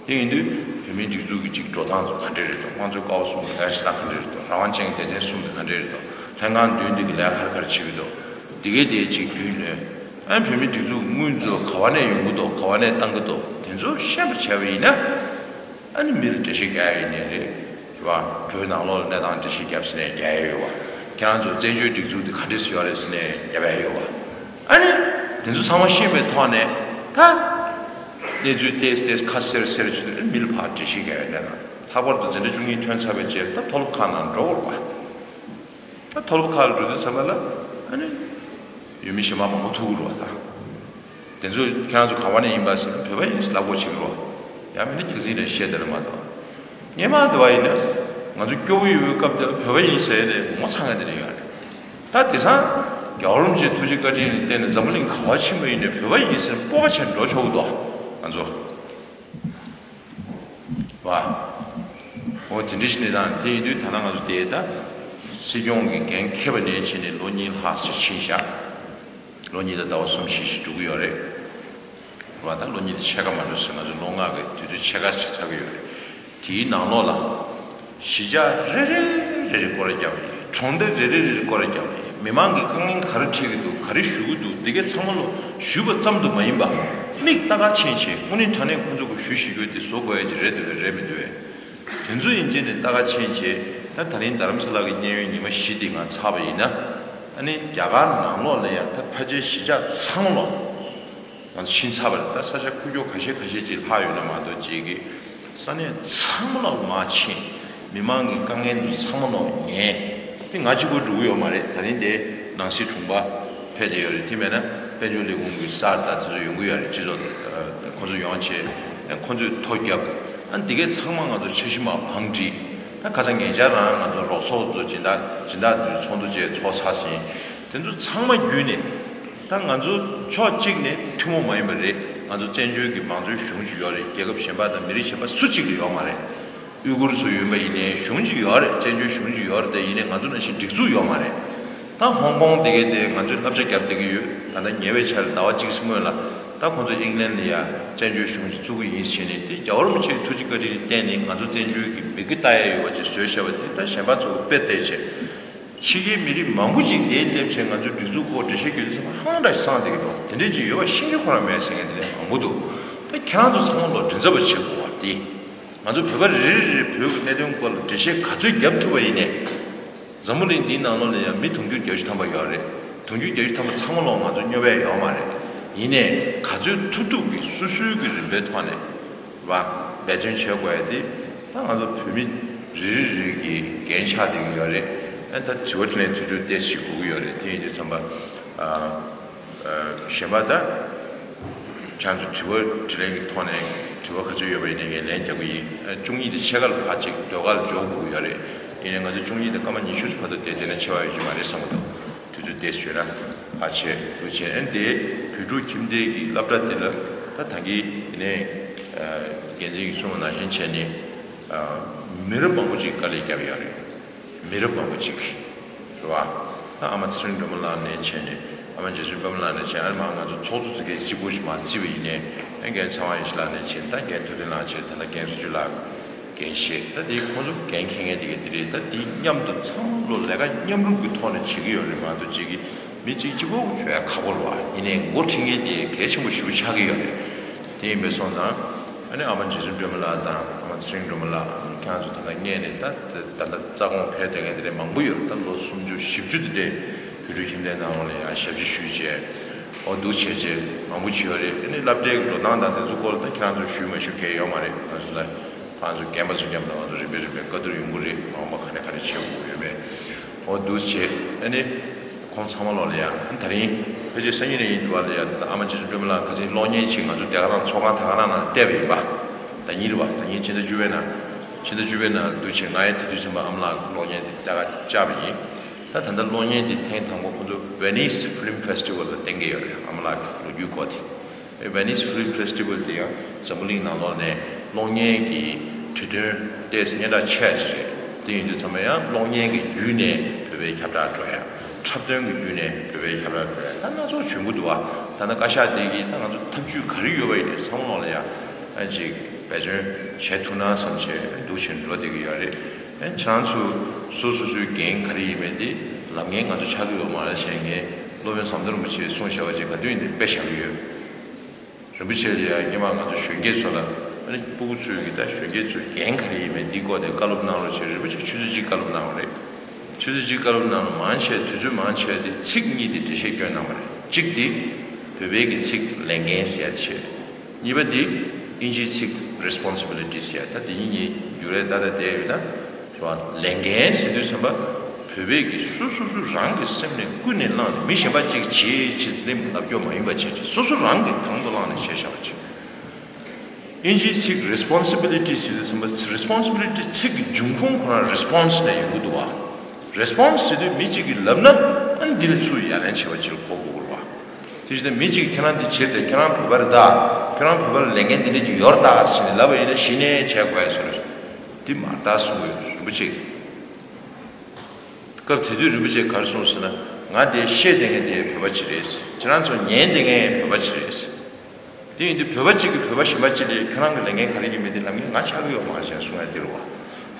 དེ་ཡིན་དུས་བོད་མིའི་སྒྲིག་འཛུགས་ཀྱི་གཅིག་འགྲོ་སྟངས་ཚོ་ག་འདྲས་རེད་འདུག་དམངས་གཙོའི་ཀ་བ་གསུམ་གྱི་ལས་ཀ་བྱེད་སྟངས་ག་འདྲས་རེད་འདུག་རང་དབང་ཅན་གྱི་སྡེ་ཚན་གསུམ་དེ་ག་འདྲས་རེད་འདུག་ལྷན་ཁང་བདུན་དེ་གི་ལས་ཀ་ག་རེ་ག་རེ་བྱེད་ཀྱི་འདུག་འདི་གའི་དེའི་གཅིག་རྒྱུས་ལོན། ཨ་ནི་བོད་མིའི་སྒྲིག་འཛུགས་ཀྱི་དངུལ་ཚོ་ག་བ་ནས་ཡོང་གི་འདུག་ག་བ་ནས་བཏང་གི་འདུག་དེ་ཚོ་ཤེས་པ་བྱས་པ་ཡིན་ན། ཨ་ནི་མི་ལ་འགྲེལ་བཤད་རྒྱག་ཡ་ཡིན་ནའི་རེད། རེད་བ། བོད་ནང་ལོགས་ལ་གནས་སྟངས་འགྲེལ་བཤད་རྒྱབ་ཟེར་ནས་རྒྱག་ཡ་ཡོད་བ། ཁྱེད་རང་ཚོ་བཙན་བྱོལ་སྒྲིག་འཛུགས་འདི་ག་འདྲས་སེ་ཡོད་རེད་ཟེར་ནས་རྒྱབ་ཡ་ཡོད་བ། ཨ་ནི་དེ་ཚོ་ཚང་མ་ཤེས་པའི་ཐོག་ནས་ད་གནས་ཚུལ་ཏོག་ཙམ་ཏོག་ཙམ་ཁ་གསལ་གསལ་བྱེད་དུས་མི་ལ་ཕར་འགྲེལ་བཤད་རྒྱག་ཡ་གནས་སྟངས། ལྷག་པར་དུ་འཛིན་གྲྭ་བཅུ་གཉིས་ཐོན་ཚར་བའི་རྗེས་ད་མཐོ་སློབ་ཁག་ནང་འགྲོ་དགོས་རེད་བ། ད་མཐོ་སློབ་ཁག་ལ་འགྲོ་དུས་ཙམ་པ་ལ་ཨ་ནི་ཡུལ་མི་གཞན་པ་མང་པོ་ཐུག་གི་རེད་བ་ད། དེ་ཚོ་ཁྱེད་རང་ཚོ་ག་བ་ནས་ཡིན་པ་ཟེར་ན་བོད་པ་ཡིན་ཟེར་ལབ་དགོས་བྱེད་ཀྱི་རེད། ཡང་མིན་ན་རྒྱག་འཛིང་རེ་བཤད་དེ་རེད་མ་གཏོགས། སྔོན་མ་དེ་བ་ཡིན་ན་ང་ཚོ་སྐྱོ་བོ་ཡོད་པའི་སྐབས་དེ་ལ་བོད་པ་ཡིན་ཟེར་ནས་ངོ་ཚ་མཁན་དེ་འདྲ་ཡོད་རེད། ད་དེང་སང་རྒྱལ་བ་རིན་པོ་ཆེའི་ཐུགས་རྗེ་བཀའ་དྲིན་ལ་བརྟེན་ནས་འཛམ་བུ་གླིང་ག་བ་ཕྱིན་པ་ཡིན་ནའི་བོད་པ་ཡིན་ཟེར་ནས་སྤོབས་པ་བྱས་ནས་འགྲོ་ཆོག་གི་འདུག་ང་ཚོ། བ། འོ་དེ་འདྲ་ཞིག་གནས་སྟངས་དེ་ཡིན་དུས་ད་ལྟ་ང་ཚོ་དེ་ད་སྲིད་སྐྱོང་གི་འགན་འཁྱེར་བ་ནས་བྱས་ནས་ལོ་གཉིས་ལྷག་ཙམ་ཕྱིན་བཞག་ལོ་གཉིས་དང་ཟླ་བ་གསུམ་བཞི་ཞིག་འགྲོ་གི་ཡོད་རེད། བ་ད་ལོ་གཉིས་དང་ཕྱེད་ཀ་མ་འགྲོ་ཟེར། ང་ཚོ་ལོ་ལྔ་གི་དུས་ཚོད་ཕྱེད་ཀ་ཞིག་ཚར་གི་ཡོད་རེད། དེའི་ནང་ལོགས་ལ་གཞིས་ཆགས་རེ་རེ་རེ་རེ་སྐོར་ར་བརྒྱབ་པ་ཡིན། གྲོང་སྡེ་རེ་རེ་རེ་རེ་སྐོར་ར་བརྒྱབ་པ་ཡིན། མི་མང་གི་དཀའ་ངལ་ག་རེ་འཕྲད་ཀྱི་འདུག་ག་རེ་ཞུ་གི་འདུག་འདི་གའི་ཚང་མ་ལོ་ཞུས་པ་ཙམ་དུ་མ་ཡིན་པ། མིག་ལྟ་ག་ཕྱིན་བྱས་དངོས་གནས་དྲང་གནས་ཁོང་ཚོ་གི་ཞུ་ཞུ་རྒྱུ་དེ་བཟོ་དགོས་ཡ་ཅིག་རེད་འདུག་གས་རེད་མི་འདུག་གས། དེ་ཚོ་ཡིན་གཅིག་ནས་ལྟ་ག་ཕྱིན་བྱས་ད་ད་རིང་རྡ་རམ་ས་ལ་གི་གནས་ཡུན་ཉི་མ་བཞི་དེ་ང་ཚར་བ་ཡིན་ན། ཨ་ནི་རྒྱ་གར་ནང་ལོགས་ལ་ཡང་ད་ཕལ་ཆེར་གཞིས་ཆགས་ཚང་མ་ལོག་ང་ཚོ་ཕྱིན་ཚར་བ་རེད། ད་ས་ཆ་ཁུག་ཀྱོག་ཁ་ཤས་ཁ་ཤས་ཅིག་ལྷག་ཡོད་ན་མ་གཏོགས་ཅིག་གི་ས་གནས་ཚང་མ་ལ་མར་ཕྱིན། མི་མང་གི་དཀའ་ངལ་འདི་ཚང་མ་ལ་ཉན། དེ་ང་གཅིག་པུ་འགྲོ་གི་ཡོད་མ་རེད། ད་རིང་དེ་ནང་སྲིད་དྲུང་པ་ཕེབས་བསྡད་ཡོད་རེད། དེ་མེད་ན་དཔལ་འབྱོར་ལས་ཁུངས་ཀྱི་གསར་དང་དེ་ཚོ་ཡོང་གི་ཡོད་རེད། སྤྱི་ཚོགས་ཁོ་ཚོ་ཡོང་བྱས་ཁོ་ཚོས་ཐོ་བརྒྱབ། ཨ་འདི་གས་ཚང་མ་ང་ཚོ་འཆར་གཞི་མར་བང་བསྒྲིགས། ད་ཁ་སང་ཉེ་ཆར་རང་ང་ཚོ་རོགས་ཚོགས་ཚོ་སྦྱིན་བདག་སྦྱིན་བདག་དེ་ཚོགས་འདུ་བཅས་ཚོགས་ཚར་ཟིན། དེ་ཚོ་ཚང་མ་བརྒྱུད་ནས། ད་ང་ཚོ་ཕྱོགས་གཅིག་ནས་ཐུན་མོང་མ་ཡིན་པ་རེད། ང་ཚོ་བཙན་བྱོལ་གྱི་མང་གཙོའི་གཞུང་ཅིག་ཡོད་རེད། རྒྱལ་ཁབ་གཞན་པ་དང་མི་རིགས་གཞན་པ་སུ་གཅིག་ལ་ཡོད་མ་རེད། ཨུ་གུར་ཚོ་ཡིན་པ་ཡིན་ནའི་གཞུང་ཅིག་ཡོད་རེད། བཙན་བྱོལ་གཞུང་ཅིག་ཡོད་རེད། དེ་ཡིན་ནའི་ང་ཚོ་ནང་བཞིན་སྒྲིག་འཛུགས་ཡོད་མ་རེད། ད་ཧོང་ཀོང་དེ་གའི་དེ་ང་ཚོས་བསླབ་བྱ་བརྒྱབ་བསྡད་ཀྱི་ཡོད། ད་ལྟ་ཉེ་བའི་ཆར་ཟླ་བ་གཅིག་སྔོན་ལ་ད་ཁོང་ཚོ་ཨིང་ལན་ལ་ཡ་བཙན་བྱོལ་གཞུང་ཅིག་བཙུགས་ཀྱི་ཡིན་ཟེར་ནས། དེ་རྒྱལ་བ་རིན་པོ་ཆེའི་ཐུགས་རྗེ་བཀའ་དྲིན་ལ་བརྟེན་ནས་ང་ཚོ་བཙན་བྱོལ་གྱི་མི་སྒེར་ལྟ་ཡ་ཡོད་པ་ཅིག་བཟོས་བཞག་པ་དེ་ད་གཞན་པ་ཚོ་དཔེ་བལྟས་བྱས། ཕྱི་རྒྱལ་མི་རིགས་མང་པོ་ཅིག་འདིར་སླེབས་བྱས་ང་ཚོའི་སྒྲིག་འཛུགས་སྐོར་འགྲེལ་བཤད་རྒྱག་དུས་ཙམ་པ་ཧང་སངས་བསྡད་ཀྱི་འདུག་དེ་འདྲས་ཅིག་ཡོད་པ་ཤེས་མཁན་ཁོ་རང་མེད་ཟེར་མཁན་དེ་འདྲས་མང་པོ་འདུག་ད་ཁྱེད་རང་ཚོ་ཚང་མ་ལོ་མགྲིན་ཚབ་པ་བྱེད་དགོས་པ་དེ། ང་ཚོ་བོད་པ་རེ་རེ་རེ་བོད་ཀྱི་གནད་དོན་སྐོར་ལ་འགྲེལ་བཤད་ག་ཚོད་རྒྱབ་ཐུབ་པ་ཡིན་ནའི། འཛམ་བུ་གླིང་འདིའི་ནང་ལོགས་ལ་ཡང་མི་དུང་ཕྱུར་བརྒྱད་ཅུ་ཐམ་པ་ཡོད་རེད། དུང་ཕྱུར་བརྒྱད་ཅུ་ཐམ་པ་ཚང་མ་ལོག་ང་ཚོ་སྨྱོ་བས་ཡོད་མ་རེད། ཡིན་ནའི་ག་ཚོད་ཐུབ་ཐུབ་ཀྱིས་སོ་སོའི་གི་རིམ་པའི་ཐོག་ནས་བ་འབད་བརྩོན་བྱེད་དགོས་ཡ་དེ་ད་ང་ཚོ་བོད་མི་རེ་རེ་རེ་གི་འགན་ཆགས་བསྡད་ཀྱི་ཡོད་རེད། ཨ་ད་དྲི་བ་དྲིས་ལན་དུས་ཚོད་ཏོག་ཙམ་ཞིག་དགོས་ཀྱི་ཡོད་རེད། དེ་ཡིན་དུས་ཙམ་པ་ཨ། གཞན་པ་ད། ཁྱེད་ཚོ་དྲི་བ་དྲིས་ལན་གྱི་ཐོག་ནས་དྲི་བ་ག་ཚོད་ཡོད་པ་ཡིན་ནའི་ངས་ལན་རྒྱག་གི་ཡིན། བཅུ་གཉིས་དེ་ཕྱེད་ཀ་ལ་ཕར་ཅིག་ཟློས་གར་ལ་འཇོག་དགོས་ཀྱི་ཡོད་རེད། ཡིན་ནའི་ང་ཚོ་བཅུ་གཉིས་དེ་སྐར་མ་ཉི་ཤུ་ཙམ་བར་དུ་བསྡད་བསྡད་ན་ཆེ་བ་ཡོད་ཀྱི་མ་རེད་བསམ་གྱི་འདུག་དུས་ཚོད་དེ་ཞོལ་ན་ཕར་ཆེ་རུ་ཕྱིན། ཨ་ནི་དེ་བོད་ཕྲུག་ཁྱིམ་སྡེ་གི་སློབ་གྲྭ་དེ་ལ་ད་ད་གིན་ཡིན་ནའི་འགན་འཛིན་གྱིས་གསུངས་པ་ནང་བཞིན་བྱས་ནས་མི་རབས་མང་པོ་ཅིག་དཀའ་ལས་བརྒྱབ་ཡོད་རེད། མི་རབས་མང་པོ་ཅིག་རེད་བ། ད་ཨ་མ་ཚེ་རིང་སྒྲོལ་མ་ལགས་ནས་བྱས་ནས། ཨ་མ་རྗེ་བཙུན་པད་མ་ལགས་ནས་བྱས། ཨ་མ་ང་ཚོ་ཚོགས་གཙོ་ཚོ་གས་གཅིག་པུ་ཞིག་མར་བརྩིས་པ་ཡིན་ནའི། ཨ་རྒན་ཚེ་དབང་ཡེ་ཤེས་ལགས་ནས་བྱས། ད་རྒན་ཐུབ་བསྟན་ལགས་བྱས། ད་ལྟ་རྒན་རི་ཆུ་ལགས། འགན་བཞེས། ད་དེ་ཁོང་ཚོ་འགན་འཁྱེར་མཁན་དེ་ག་དེ་རེད། ད་དེ་མཉམ་དུ་ཚང་མ་ལོ་ལས་ཀ་མཉམ་རུབ་ཀྱི་ཐོག་ནས་བྱེད་ཀྱི་ཡོད་རེད་མ་གཏོགས་གཅིག་གིས་མི་གཅིག་གཅིག་པོ་བྱེད་ཡ་ཁག་པོ་རེད་བ། ཡིན་ནའི་འགོ་ཁྲིད་མཁན་དེ་གལ་ཆེན་པོ་ཞེ་པོ་ཆགས་ཀྱི་ཡོད་རེད། དེ་ཡིན་པ་སོང་ཙང་ཨ་ནི་ཨ་མ་རྗེ་བཙུན་སྒྲོལ་མ་ལགས་དང་ཨ་མ་ཚེ་རིང་སྒྲོལ་མ་ལགས་ཁྱེད་རང་ཚོ་ད་ལྟ་སྔས་ནས་ད་ད་ལྟ་རྩ་དགོངས་ཕེབས་བསྡད་མཁན་དེ་འདྲ་མང་པོ་ཡོད་རེད། ད་ལོ་སུམ་ཅུ་བཞི་བཅུ་དེ་འདྲས་བོད་ཕྲུག་ཁྱིམ་སྡེ་ནང་ལོགས་ལ་ཡང་ཞབས་ཕྱི་ཞུས་བྱས་འོ་འདུག་བྱས་བྱས་མང་པོ་བྱས་ཡོད་རེད། ཨ་ནི་སློབ་གྲྭའི་འགྲོ་སྟངས་དང་དེ་ཚོ་སྐོར་ལ་ད་ཁྱེད་རང་ཚོ་ཞུས་མ་ཞུས་གལ་ཡོད་མ་རེད། ང་ཚོ་ད་ཁོང་ཚོ་རྒན་པ་ཚོ་མཉམ་དུ་ང་ཚོ་རིམ་པས་རིམ་པས་བཀའ་བསྡུར་ཡོང་གི་རེད། མ་འོངས་པ་ག་ནས་ག་རེ་བྱེད་དགོས་ཡོད་མེད། འོ་འདུག་བྱས་ཨ་ནི་ཁོང་ཚང་མ་ལོག་ལ་ཡ་ཨ་ནི་ད་རིང་ཕལ་ཆེར་སང་ཉིན་རེ་ཡིན་འདུག་བ་ལ་ཡ། ད་ལྟ་ཨ་མ་རྗེ་བཙུན་སྒྲོལ་མ་ལགས་ཁ་སང་གློག་བརྙན་ཅིག་ང་ཚོ་སྡེ་ཁག་ནང་ཚོགས་ཁང་ད་ག་རང་ནང་བལྟས་པ་ཡིན་པ། ད་ཉིན་རེད་བ། ད་ཉིན་ཕྱི་ཟླ་བཅུ་པའི་ནང་ཕྱི་ཟླ་བཅུ་པའི་ནང་འདུག་བྱས་ང་ཡ་དེ་དུས་ཚོད་མ་ཨ་མ་ལགས་གློག་བརྙན་དེ་ལྟ་ག་བཅར་བ་ཡིན། ད་ད་ལྟ་གློག་བརྙན་དེ་ཐེངས་དང་པོ་ཁོང་ཚོ་Venice Film Festival ལ་བསྟན་གྱི་ཡོད་རེད། ཨ་མ་ལགས་ཀྱི་ལོ་རྒྱུས་སྐོར་དེ། Venice Film Festival དེ་ཡང་འཛམ་བུ་གླིང་ནང་ལོགས་ནས་གློག་བརྙན་གྱི་དུས་སྟོན་ཏོག་ཙམ་སྙན་གྲགས་ཆེ་བ་ཅིག་རེད། དེ་ཡིན་དུས་ཚང་མ་ཡང་གློག་བརྙན་གྱི་བརྒྱུད་ནས་བོད་པའི་ཁྱབ་བསྒྲགས་འགྲོ་ཡ། འཁྲབ་སྟོན་གྱི་བརྒྱུད་ནས་བོད་པའི་ཁྱབ་བསྒྲགས་འགྲོ་ཡ་ད་སྣ་ཚོགས་བྱུང་གི་འདུག་བ། ད་ལྟ་བཀའ་ཤག་དེ་གིས་ད་ང་ཚོ་ཐབས་ཇུས་ག་རེ་ཡོད་པ་ཡིན་ནའི་ཚང་མ་ལོག་ལ་ཡ་ཨ་ཅིག་འབད་བརྩོན་བྱེད་ཐུབ་ན་བསམ་བྱས་འདུག་བྱས་འགྲོ་བསྡད་ཀྱི་ཡོད་རེད། ཨ་ཁྱེད་རང་ཚོ་སོ་སོ་སོའི་འགན་ག་རེ་ཡིན་མིན་དེ་ལབ་མཁན་ང་ཚོ་ཆགས་ཀྱི་ཡོད་མ་རེད་བྱས། ངས་སློབ་དཔོན་ཟམ་གདོང་རིན་པོ་ཆེས་གསུངས་བཞག་པ་ཅིག་ག་དུས་ཡིན་དེ་དཔེ་བཞག་གི་ཡོད། རིན་པོ་ཆེ་ལ་ཡང་སྔོན་མ་ང་ཚོ་གཞོན་སྐྱེས་ཚོ་ལ་ཨ་ནི་སྤུ་གུ་ཚོས་ཀྱི་ད་གཞོན་སྐྱེས་ཚོའི་འགན་ག་རེ་ཡིན་མིན་འདིའི་སྐོར་དེ་བཀའ་སློབ་གནང་རོགས་བྱས། རིན་པོ་ཆེ་ཆུ་ཚོད་གཅིག་བཀའ་སློབ་གནང་བ་རེད། ཆུ་ཚོད་གཅིག་བཀའ་སློབ་གནང་ལ་མང་ཆེ་དུས་ཚོད་མང་ཆེ་དེ་ཚིག་གཉིས་དེ་འགྲེལ་བཤད་སྐྱོན་གནང་བ་རེད། གཅིག་དེ་བོད་པའི་གི་ཚིག་ལས་འགན་ཟེར་ཡ་དེ་བྱས། གཉིས་པ་དེ་ཨིན་ཇིའི་ཚིག་responsibility ཟེར་ཡ། ད་དེ་གཉིས་ཀྱི་རྒྱུགས་རེ་ད་ལྟ་བསྡད་ཡོད་ན། ལས་འགན་ཟེར་དུས་ཙམ་པ་བོད་པའི་གི་སོ་སོ་སོ་རང་གི་སེམས་ནས་ཀུན་ནས་བསླངས་ནས་མི་གཞན་པ་ཅིག་བྱེད་ཅེས་ལབ་རྒྱུ་མ་ཡིན་པ་བྱས་ཅིག་སོ་སོ་རང་གིས་དང་དུ་བླངས་ནས་བྱས་བཞག་པ་ཅིག་ཨིན་ཇིའི་ཚིག་responsibility ཟེར་དུས་ཙམ་པ་responsibility ཚིག་གི་འབྱུང་ཁུངས་ཁོ་རང་response ནས་ཡོང་གི་འདུག་བ། response ཟེར་དུས་མི་གཅིག་གིས་ལབ་ན་ཨ་ནི་འདི་ལ་ཚུར་ཡ་ལན་བྱེད་པ་ཅིག་ལ་གོ་དགོས་ཀྱི་རེད་བ། དེ་བྱས་ཏེ་མི་གཅིག་ཁྱེད་རང་འདི་བྱེད་དེ་ཁྱེད་རང་བོད་པ་རེད་ད། ཁྱེད་རང་བོད་པ་ལ་ལས་འགན་འདི་འདྲ་ཅིག་ཡོད་རེད་ད་ཟེར་ནས་ལབ་པ་ཡིན་ན་གཞི་ནས་བྱས་དགོས་ཡ་བཟོ་རེད། འདི་མ་རེད་ད་གསུང་གི་ཡོད་རེད་རིན་པོ་ཆེ་གིས། སྐབས་དེ་དུས་རིན་པོ་ཆེས་ག་རེ་གསུངས་ཟེར་ན། ང་དེ་བཤད་བསྡད་མཁན་དེ་བོད་པ་ཅིག་རེད། ཁྱེད་རང་ཚོ་ཉན་བསྡད་མཁན་བོད་པ་ཅིག་རེད། དེ་ཡིན་དུས་བོད་པ་གཅིག་གིས་བོད་པ་གཞན་པ་གཅིག་ལ་ཁྱེད་རང་གི་ལས་འགན་ག་རེ་ཡིན་མིན་དེ་ལབ་མཁན་ང་ཆགས་ཀྱི་ཡོད་མ་རེད་ཅེས་གསུང་ཡ་དེ་རེད་བ།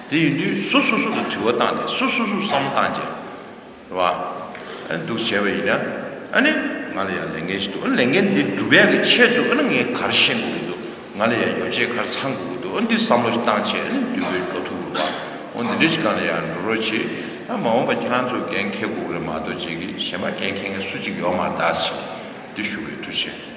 དེ་ཡིན་དུས་སོ་སོ་སོ་ལ་དྲི་བ་བཏང་ནས་སོ་སོ་སོ་བསམ་བློ་བཏང་བྱས། རེད་བ། ཨ་ནི་འདུག་བྱས་པ་ཡིན་ན། ཨ་ནི་ང་ལ་ཡང་ལས་འགན་ཞིག་འདུག་ཨ་ནི་ལས་འགན་འདི་སྒྲུབ་ཡག་གི་ཆེད་དུ་ཨ་ནི་ངས་ག་རེ་ཤེས་དགོས་ཀྱི་འདུག་ང་ལ་ཡང་ཡོ་བྱད་ག་རེ་ཚང་དགོས་ཀྱི་འདུག་ཨ་ནི་འདི་བསམ་བློ་ཞིག་བཏང་བྱས་ཨ་ནི་མདུན་སྐྱོད་འགྲོ་ཐུབ་ཀྱི་རེད་བ། འོ་འདི་འདྲ་ཞིག་སྒང་ལ་ཡང་འགྲོ་རོགས་བྱེད། ད་མ་འོངས་པ་ཁྱེད་རང་ཚོ་འགན་འཁྱེར་དགོས་ཀྱི་རེད་མ་གཏོགས་ཅིག་གིས་གཞན་པ་འགན་འཁྱེར་མཁན་སུ་གཅིག་ཡོད་མ་རེད་ད་ཟེར་འདི་ཞུ་གི་ཡོད། ཐུགས་རྗེ་ཆེ།